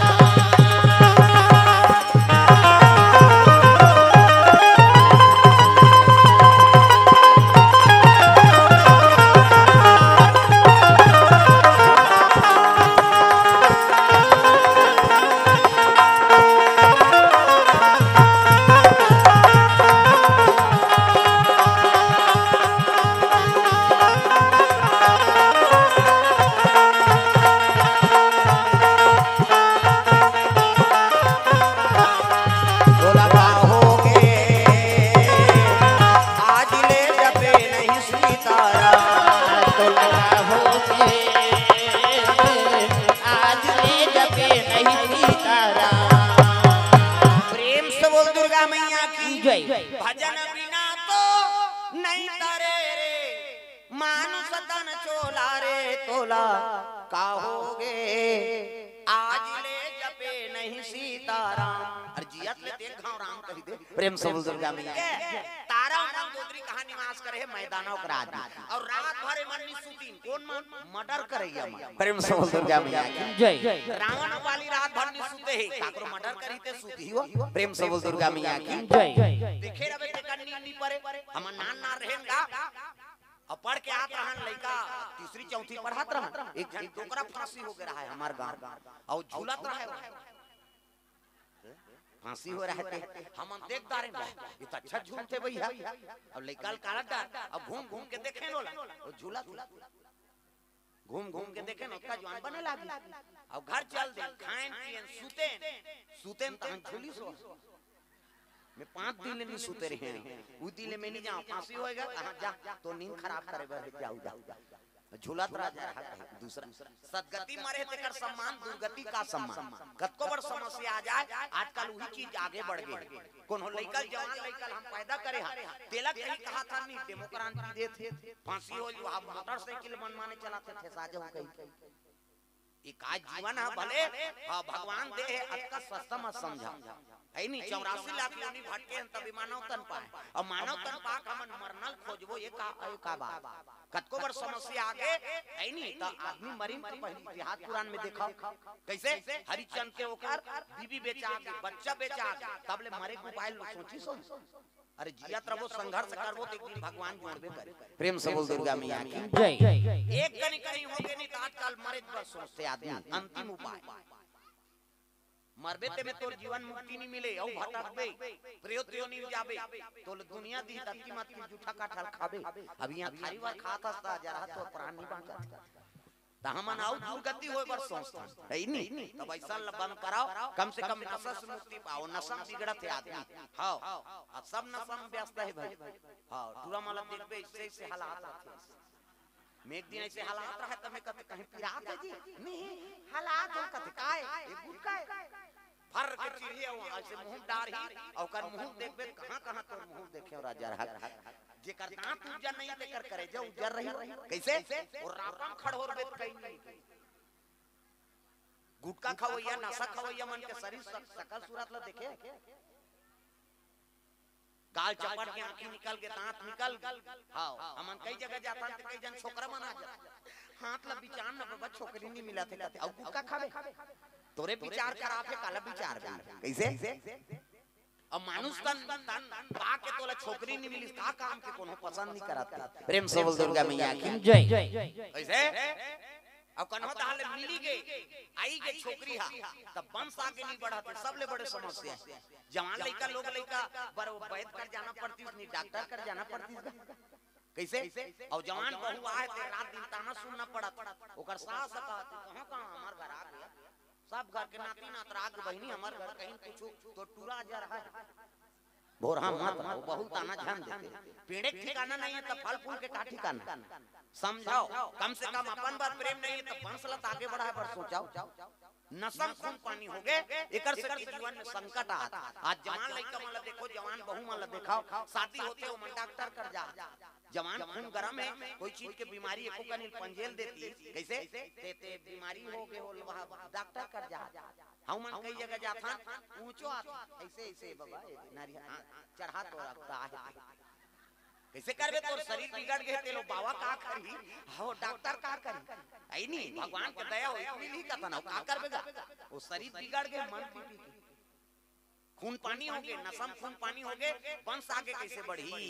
तोला कहोगे आज ले जपे नहीं सीताराम। तोला कहोगे आज ले जपे नहीं सीताराम। प्रेम से बोल दुर्गा मैया की जय। भजन बिना तो नहीं तरे रे। मानुष तन चोला रे तोला, कहोगे आज ले जपे नहीं सीताराम। अरे जियत ले तेल घाव राम कहि दे। प्रेम से बोल दुर्गा मैया। तारा अउ मंदोदरी कहाँ निवास करे हे? मैदानों के राज में। अउ रात भर एमन नी सुतीन। कोन मन? मर्डर करइया मन। प्रेम से बोल दुर्गा मैया की जय। रावण अउ बाली रात भर नी सुते हे, काकरो मर्डर करही ते सुतही हो। प्रेम से बोल दुर्गा मैया की जय। देखे रहे तेकर नींद नी परे। हमन नान नान रहेन गा, अउ पढ़ के आत रहन लइका, तीसरी चौथी पढ़त रहन, एक झन डोकरा फांसी हो गे रहय हमर गांव, अउ झूलत रहय। फांसी हो रहय ते हमन देख डारेन, वाह, ये तो अच्छा झूलथे भैया। अब लइका ल काढ़त डार, अब घूम घूम के देखेन ओला, वो झूलत, घूम घूम के देखेन, ओतका जुवान बने लागिस। अब घर चल देन, खाएन पिएन, सुतेन, सुतेन तहन झूलिस ओ। मैं पांच दिन ले नी सुते रहें, उ दिन ले मैं नी जांव, फांसी होय गा, कहाँ जा, तोर नींद खराब करे बर हे, जा, जा। झूलत रह जा रहा कहे दूसरा। सदगति मरे तेकर सम्मान, दुर्गति का सम्मान। कतको बड़ समस्या आ जाय, आजकल उही चीज आगे बढ़ गे। कोनो लइका ल, जवान लइका ल हम पैदा करे हन, तेला कहीं कहाथन नी, डेमोक्रांति देथे, फांसी हो जाय, मोटरसाइकिल मनमाने चलाथे, ठेसा जाहू कहिके। ये का जीवन हे भले, हाँ, भगवान दे हे, अतका सस्ता मत समझा। हे नी, चौरासी लाख योनि भटके हन, तभी मानव तन पाए। अउ मानव तन पाके हमन मरना ल खोजबो, ये का, ये का बात? कतको बड़ समस्या आ गे, हे नी, त आदमी मरिन त पहिली इतिहास पुराण में देखव। कइसे? हरिश्चंद्र के ओकर बीवी बेचा गे, बच्चा बेचा गे, तब ले मरे के उपाय ल सोचिस ओ। अरे जियत रहिबो, संघर्ष करबो त एक दिन भगवान जोड़बे करे। प्रेम से बोल दुर्गा मैया की जय। एक कनी कहीं होगे नी त आजकल मरे बर सोचथे आदमी, अंतिम उपाय। मरबे ते में तोर जीवन मुक्ति नी मिले, अउ भटकबे, प्रेत योनि में जाबे, तोला दुनिया दिही धरती म, तू जूठा काठा ल खाबे। अब इहाँ थारी बर खात हस त जरहा तोर प्राण नी बांचत। त हमन अउ दुर्गति होय बर सोचथन, हे नी? तब अइसन ल बंद कराव, कम से कम नशा से मुक्ति पाव, नशा म बिगड़त हे आदमी। हव, अब सब नशा म व्यस्त हे भाई। हव, टूरा मन ल देखबे, अइसे, अइसे हालात रथे। मैं एक दिन अइसे हालात रहे, त मैं कथे, "कहीं पिरात हे जी?" "नहीं, हालात हो," कथे, "काय?" "ये गुटखा हे।" फर के चिरही, अउ अइसे मुंह डारही, अउ ओकर मुंह देखबे, कहां कहां तोर मुंह देखे, राजा रहत। जेकर दांत उज्जर नहीं, तेकर करेजा उज्जर रही। कइसे? वो रापम खड़ोर बेत कहीं नहीं। गुटखा खवइया, नशा खवइया मन के शरीर, शक-, शकल सूरत ला देखे। गाल चपट के आंखी निकल के, दांत निकल गे। हाव, हमन कई जगह जाथन त कई झन छोकरा मन आ जाथे। हाथ ला बिचार न बाबा, छोकरी नहीं मिलत हे कथे, अउ गुटखा खाबे। तोरे बिचार खराब हे, काला बिचार बे। कइसे? अब मानुष तन, तन पा के तोला छोकरी नहीं मिलिस, का काम के कोनो पसंद नहीं करत हे। प्रेम से बोल दुर्गा मैया की जय। कइसे? अब कन्हो तहां ले मिली गे, आई गे छोकरी हा, तब वंश आगे नहीं बढ़त हे, सबले बड़े समस्या हे। जवान लइका, लोग लइका बर वो वैद कर जाना पड़तिस, नहीं डॉक्टर कर जाना पड़तिस गा। कइसे? अउ जवान बहू आए ते रात दिन ताना सुनना पड़त। ओकर सास कहत, "कहां, कहां हमर घर आ गे? सब घर के नाती नात रहा के बहिनी, हमर घर कहीं कुछ तो टूरा जर है।" भोरहा मत रहो, बहुत ताना झन देते। पेड़े के ठिकाना नहीं हे त फल फूल के का ठिकाना? समझाव, कम से कम अपन बर प्रेम नहीं हे त वंश ला त आगे बढ़ाए बर सोचाव। नशा म खून पानी होगे, एकर सेती जीवन में संकट आत। आज जवान लइका मन ला देखो, जवान बहू मन ला देखाव, शादी होथे, ओमन डॉक्टर कर जात। जवान खून गरम हे, कोई चीज के बीमारी एको कनी पंजेल देतिस, कइसे? ते, ते बीमारी होगे हो, वहां डॉक्टर कर जात। हमन कई जगह जाथन, ऊंचो आथे, अइसे, अइसे बाबा, ए, नारी, हां, चढ़ा तो रखता है। कइसे करबे, तोर शरीर बिगड़ गे, ते लो बाबा का करही, हो डॉक्टर का करही? अइ नहीं, भगवान के दया होही, मिलही कतना, का करबे गा? वो शरीर बिगड़ गे, मन पी पी के। खून पानी होगे, नशा म खून पानी होगे, वंश आगे कइसे बढ़ही?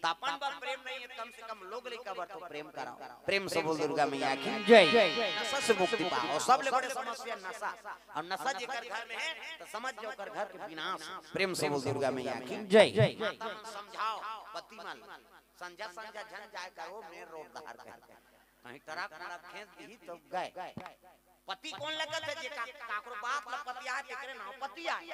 त अपन बर प्रेम नहीं हे, कम से कम लोग लइका बर तो प्रेम कराव। प्रेम से बोल दुर्गा मैया की जय। नशा से मुक्ति पाव। अउ सबले बड़े समस्या नशा। अउ नशा जेकर घर में हे, त समझ जाव ओकर घर के विनाश। प्रेम से बोल दुर्गा मैया की जय। माता मन समझाव, पति मन, संझा संझा झन जाए करो मेन रोड डहर के। कहीं ट्रक व्रक खेंच दिही त गए। पति कोन ला कथे? जे का-, काकरो बात ला पतियाए, तेकरे नाव पति आय।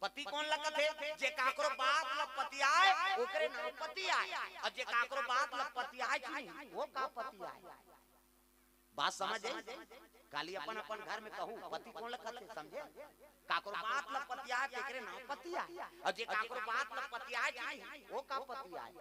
पति कोन ला कथे? जे काकरो बात ला पतियाए, ओकरे नाव पति आय। अउ जे काकरो बात ला पतियाए च नहीं, वो का पति आय? बात समझ आई? काली अपन अपन घर में कहू, पति कोन ला कथे, समझे? काकरो बात ला पतियाए, तेकरे नाव पति आय। अउ जे काकरो बात ला पतियाए च नहीं, वो का पति आय?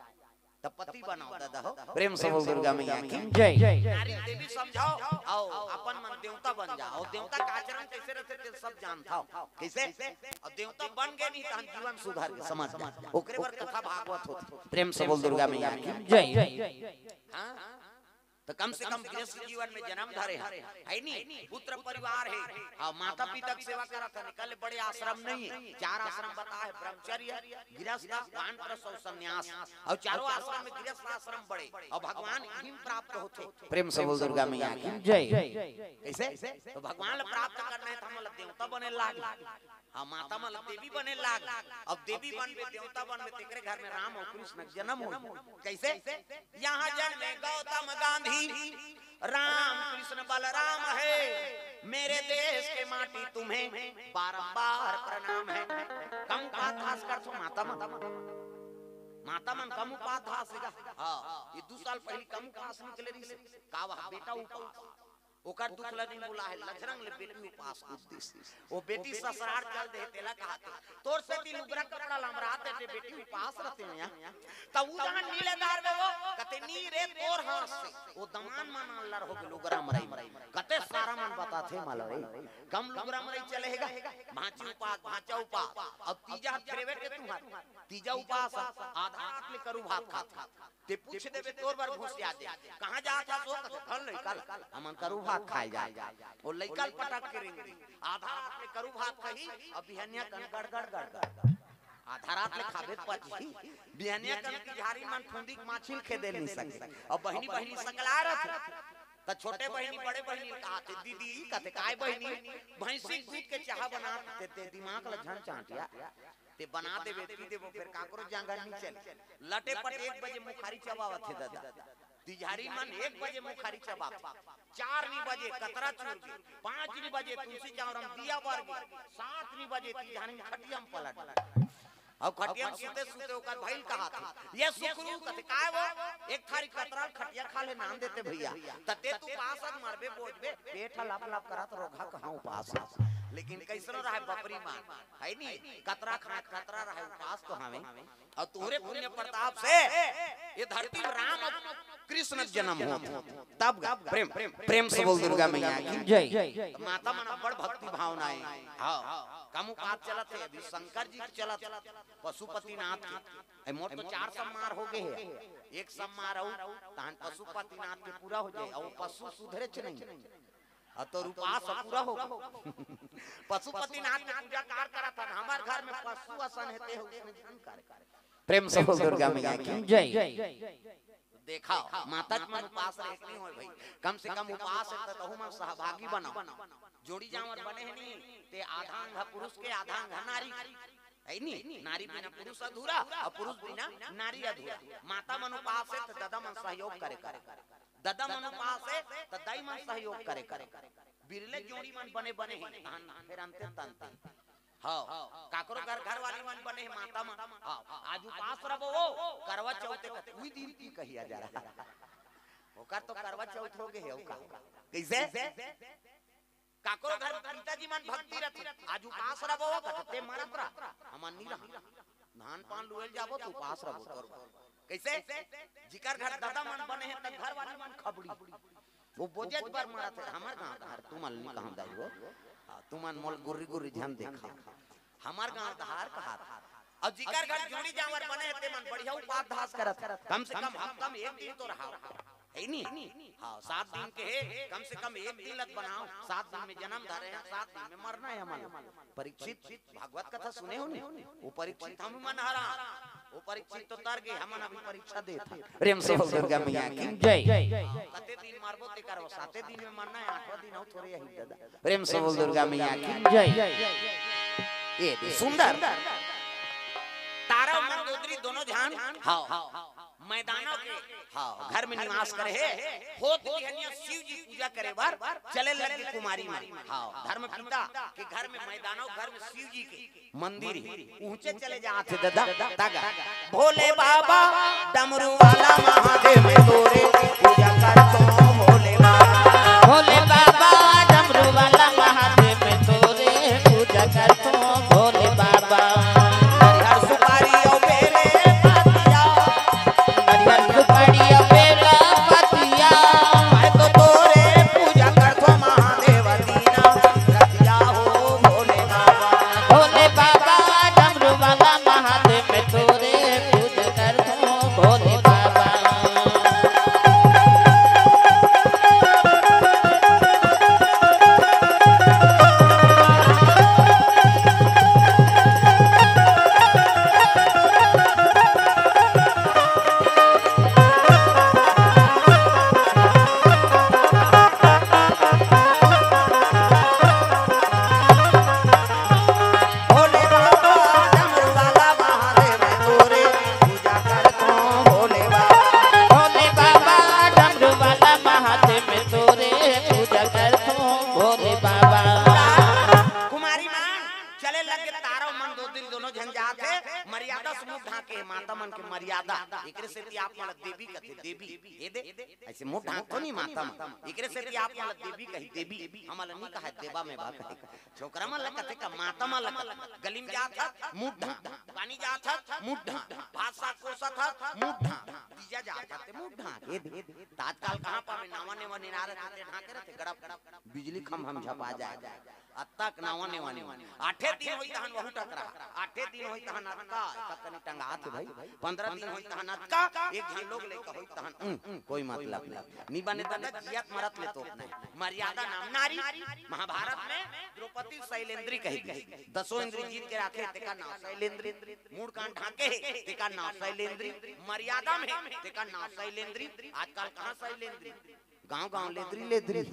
त पति बनाव दादा हो। प्रेम से बोल दुर्गा मैया की जय। नारी देवी समझाव, अउ अपन मन देवता बन जाव। अउ देवता के आचरण कइसे रहिथे, ते सब जानथव। कइसे? अउ देवता बन गे नहीं, तहन जीवन सुधर गे, समझ जा। ओकरे बर कथा भागवत होथे। प्रेम से बोल दुर्गा मैया की जय। हां? त कम से कम गृहस्थ जीवन में जनम धरे हे, हे नहीं? पुत्र परिवार हे, हां, माता पिता के सेवा करत हे, निकल बड़े आश्रम नहीं हे, चार आश्रम बताए हे, ब्रह्मचर्य, गृहस्थ, वानप्रस्थ अउ संन्यास। अउ चारों आश्रम में गृहस्थ आश्रम बड़े, अउ भगवान इही म प्राप्त होथे। प्रेम से बोल दुर्गा मैया की जय। कइसे? त भगवान ला प्राप्त करना हे त हमन ला देवता बने लाग। हां, माता मन ला देवी बने लाग। अब देवी बनबे, देवता बनबे, तेकरे घर में राम अउ कृष्ण के जनम होही। कइसे? यहाँ जन्मे गौतम गांधी, राम कृष्ण बलराम है, मेरे देश के माटी तुम्हें बारंबार प्रणाम है। कम उपास करथो माता मन, माता मन कम उपास गा। हां, ये दू साल पहिली कम उपास निकले रहिस, का वह बेटा उपास, ओकर दुख ल नहीं भुलाय हे, लछरंग ले बेटी उपास कूद दिस। वो बेटी ससुरार चल दे, तेला कहाथे, "तोर सेती लुगरा कपड़ा लमरात हे, ते बेटी उपास रहिथे या।" त ऊ जहां नीले दार में वो, कथे, "नी रे, तोर हाथ से।" वो दमान मन अल्लर हो गे लुगरा मरई। कते सारा मन बताथे मला रे, कम लुगरा मरई चले हे गा, भांची उपास, भांचा उपास, अब तीजा फेरवे के तुंहर, तीजा उपास, आधा रात ले करू भात खात खात। ते पूछ देबे तोर बर घुसिया दे। कहां जात हस ओ? कथे, "घर लइका ल, हमन करू भात खाए जात।" ओ लइका ल पटक के रेंग दी। आधा रात ले करू भात खाही, अब बिहनिया कन गड़गड़ गड़गड़। आधा रात ले खाबे त पचही। बिहनिया कन तिजहारी मन फुंदी के माछी ल खेदे नहीं सके। अब बहिनी बहिनी सकला रथे। त छोटे बहिनी बड़े बहिनी ल कहाथे, "दीदी," कथे, "काय बहिनी?" "भैंसी के दूध के चाहा बना दे, ते दिमाग ल झन चांटिया।" ते बना देबे, पी देबो, फेर काकरो जांगर नी चले। लटे पट एक बजे मुखारी चबावत हे दादा। तिजहारी मन एक बजे मुखारी चबाथे। चार नी बजे कतरा चूर गे, पांच नी बजे तुलसी चौरा म दिया बर गे, सात नी बजे तिजहारी खटिया म पलट गे। अउ खटिया म सुते सुते ओकर भइल कहाथे, "ये सुकरू," कथे, "काय वो?" "एक थारी कतरा ल खटिया खा ले नान देते भइया।" "त ते त उपास अस, मरबे बोजबे, पेट ह लप लप करत, रोगहा कहां उपास हे।" लेकिन कइसनो रहय बपरी मान, हइ नी? कतरा खाय, कतरा रहय, उपास तो हवे। अउ तोहरे पुण्य प्रताप से ये धरती में राम अउ कृष्ण जन्म होत हे। तब गा, प्रेम, प्रेम से बोल दुर्गा मैया की। जय। त माता मन अब्बड़ भक्ति भावना हे। हाँ, कम उपास चलत हे, अभी शंकर जी के चलत हे, पशुपतिनाथ के। ए, मोर तो चार सम्मार हो गे हे, एक सम्मार अउ तहन पशुपतिनाथ के पूरा हो जाय, अउ पशु सुधरेच नहीं। अउ तोर उपास पूरा हो गे। पशुपतिनाथ के पूजा कार करत हन, हमर घर में पशु असन हे, ते हो उसने जान कर। प्रेम से बोल दुर्गा मैया की। जय। देखा, माता जी मन उपास रहे के नहीं होय भाई, कम से कम उपास हे त तहू मन सहभागी बनाव। जोड़ी जांवर बने हे नहीं, ते आधा अंग पुरुष के, आधा अंग नारी के। हइ नी? नारी बिना पुरुष अधूरा अउ पुरुष बिना नारी अधूरा। माता मन उपास हे त ददा मन सहयोग करे कर। ददा मन उपास हे त दाई मन सहयोग करे कर। बिरले जोड़ी मन बने बने हे, तहन फेर अंते तंते। हाँ, काकरो घर घरवाली मन बने हे, माता मन। हाँ, आज उपास रबो वो, करवा चौथ के उही दिन पी कहिया जा रहा। ओकर तो करवा चौथ हो गे हे, अउ का? कइसे? काकरो घर पिताजी मन भक्ति रथे, आज उपास रबो वो, कथे ते मरत रह, हमन नी रह। धान पान लुएल जाबो त उपास रबो तोर। कइसे? जिकर घर ददा मन बने हे, त घरवाली मन खबड़ी। वो बोजेच बर मरत हे, हमर गांव डहर, तुमन नी कहंव दाई हो। हाँ, तुमन मोल गुर्री गुर्री झन देखा। हमर गांव डहर कहात। अउ जिकर घर जोड़ी जांवर बने हे, ते मन बढ़िया उपास धास करत हे। कम से कम हफ्ता में एक दिन तो रहा। हइ नी? हाँ, सात दिन के हे, कम से कम एक दिन लग बनाव। सात दिन में जन्म धरे हे, सात दिन में मरना हे हमन। परीक्षित भागवत कथा सुने हो नी? वो परीक्षित हम मन हरा, वो परीक्षित तो तर गे, हमन अभी परीक्षा देत हन। प्रेम से बोल दुर्गा मैया की। जय। कते दिन मरबो ते करबो, साते दिन में मरना हे, आठवां दिन अउ थोरे आही ददा। प्रेम से बोल दुर्गा मैया की। जय। ये भी सुंदर। तारा अउ मंदोदरी दोनों झन, हाँ, मैदानों के, हाँ, घर में निवास करे हे। होत बिहनिया शिव जी पूजा करे बर चले लगे कुमारी मन। हाँ, धर्म पिता के घर में, मैदानों घर में शिव जी के मंदिर हे, उहँचे चले जात हे ददा। तगा, भोले बाबा डमरू वाला महादेव तोरे पूजा करथों, भोले बाबा। भोले बाबा डमरू वाला महादेव तोरे पूजा करथों, भोले बाबा। हर सुपारी अउ बेले पतिया, नरियर सुपारी अउ बेला पतिया। मैं तो तोरे पूजा करथों महादेव दीना रतिया हो भोले बाबा। भोले बाबा डमरू वाला महादेव तोरे पूजा करथों भोले बाबा। भोले बाबा डमरू वाला महादेव तोरे पूजा करथों भोले बाबा। भोले बाबा डमरू वाला महादेव तोरे पूजा करथों भोले बाबा। कुमारी मन चले लगे, तारा अउ मंदोदरी दोनों झन जात हे, मर्यादा से मुंह ढांके, माता मन के मर्यादा। एकरे सेती आप मन ला देवी कथे, देवी। ये दे, अइसे मुंह ढांक तो नहीं माता मन। एकरे सेती आप मन ला देवी कही, देवी। हमन ला नहीं कहा देवा में बा कहे। छोकरा मन ला कथे का, माता मन ला कथे। गली में जात हस, मुंह ढांक। पानी जात हस, मुंह ढांक। भात साग कोसत हस, मुंह ढांक। तीजा जात हस, ते मुंह ढांक। ये दे, त आजकल कहाँ पाबे, नावा नेवा निनारे ढांके रहथे, गड़प, गड़प। बिजली खंभा में झपा जाय। अतका नावा नेवा नेवा। आठे दिन होई तहन वहू टकरा। आठे दिन होई तहन अतका, अतका कनी टंगात हे भाई। पंद्रह दिन होई तहन अतका, एक झन लोग लइका होई तहन, उम, कोई मतलब नहीं। नी बने ददा, जियत मरत ले तोप नहीं। मर्यादा नाम नारी। महाभारत में द्रौपदी शैलेंद्री कही गई। दसों इंद्री जीत के राखे, तेका नाम शैलेंद्री। मुड़ कान ढांके हे, तेका नाम शैलेंद्री। मर्यादा में, तेका नाम शैलेंद्री। आजकल कहाँ शैलेंद्री? गांव गांव लेदरी लेदरी।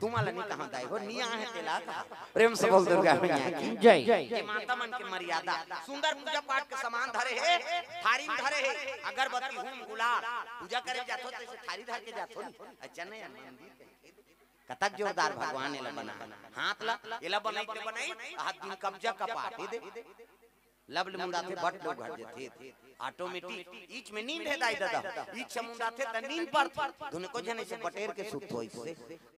तुमन ला नहीं कहा दाई हो, नहीं आहे तेला कहा। प्रेम से बोल दुर्गा मैया की। जय। ये माता मन के मर्यादा। सुंदर पूजा पाठ के सामान धरे हे, थारी में धरे हे, अगरबत्ती, हूम, गुलाल। पूजा करे जाथो, तइसे थारी धर के जाथो नहीं। अच्छा नहीं, मंदिर कतक जोरदार भगवान एला बना। हाथ ला, एला बनाई ते बनाई, हाथ दिन कब्जा कपाट, ये दे। लब ले मुंडाथे, बट ले उघर जथे। Automatic। ईच में नींद हे दाई ददा। ईच से मुंडाथे त नींद परथे। धुन को झन अइसे बटेर के सुत होइस।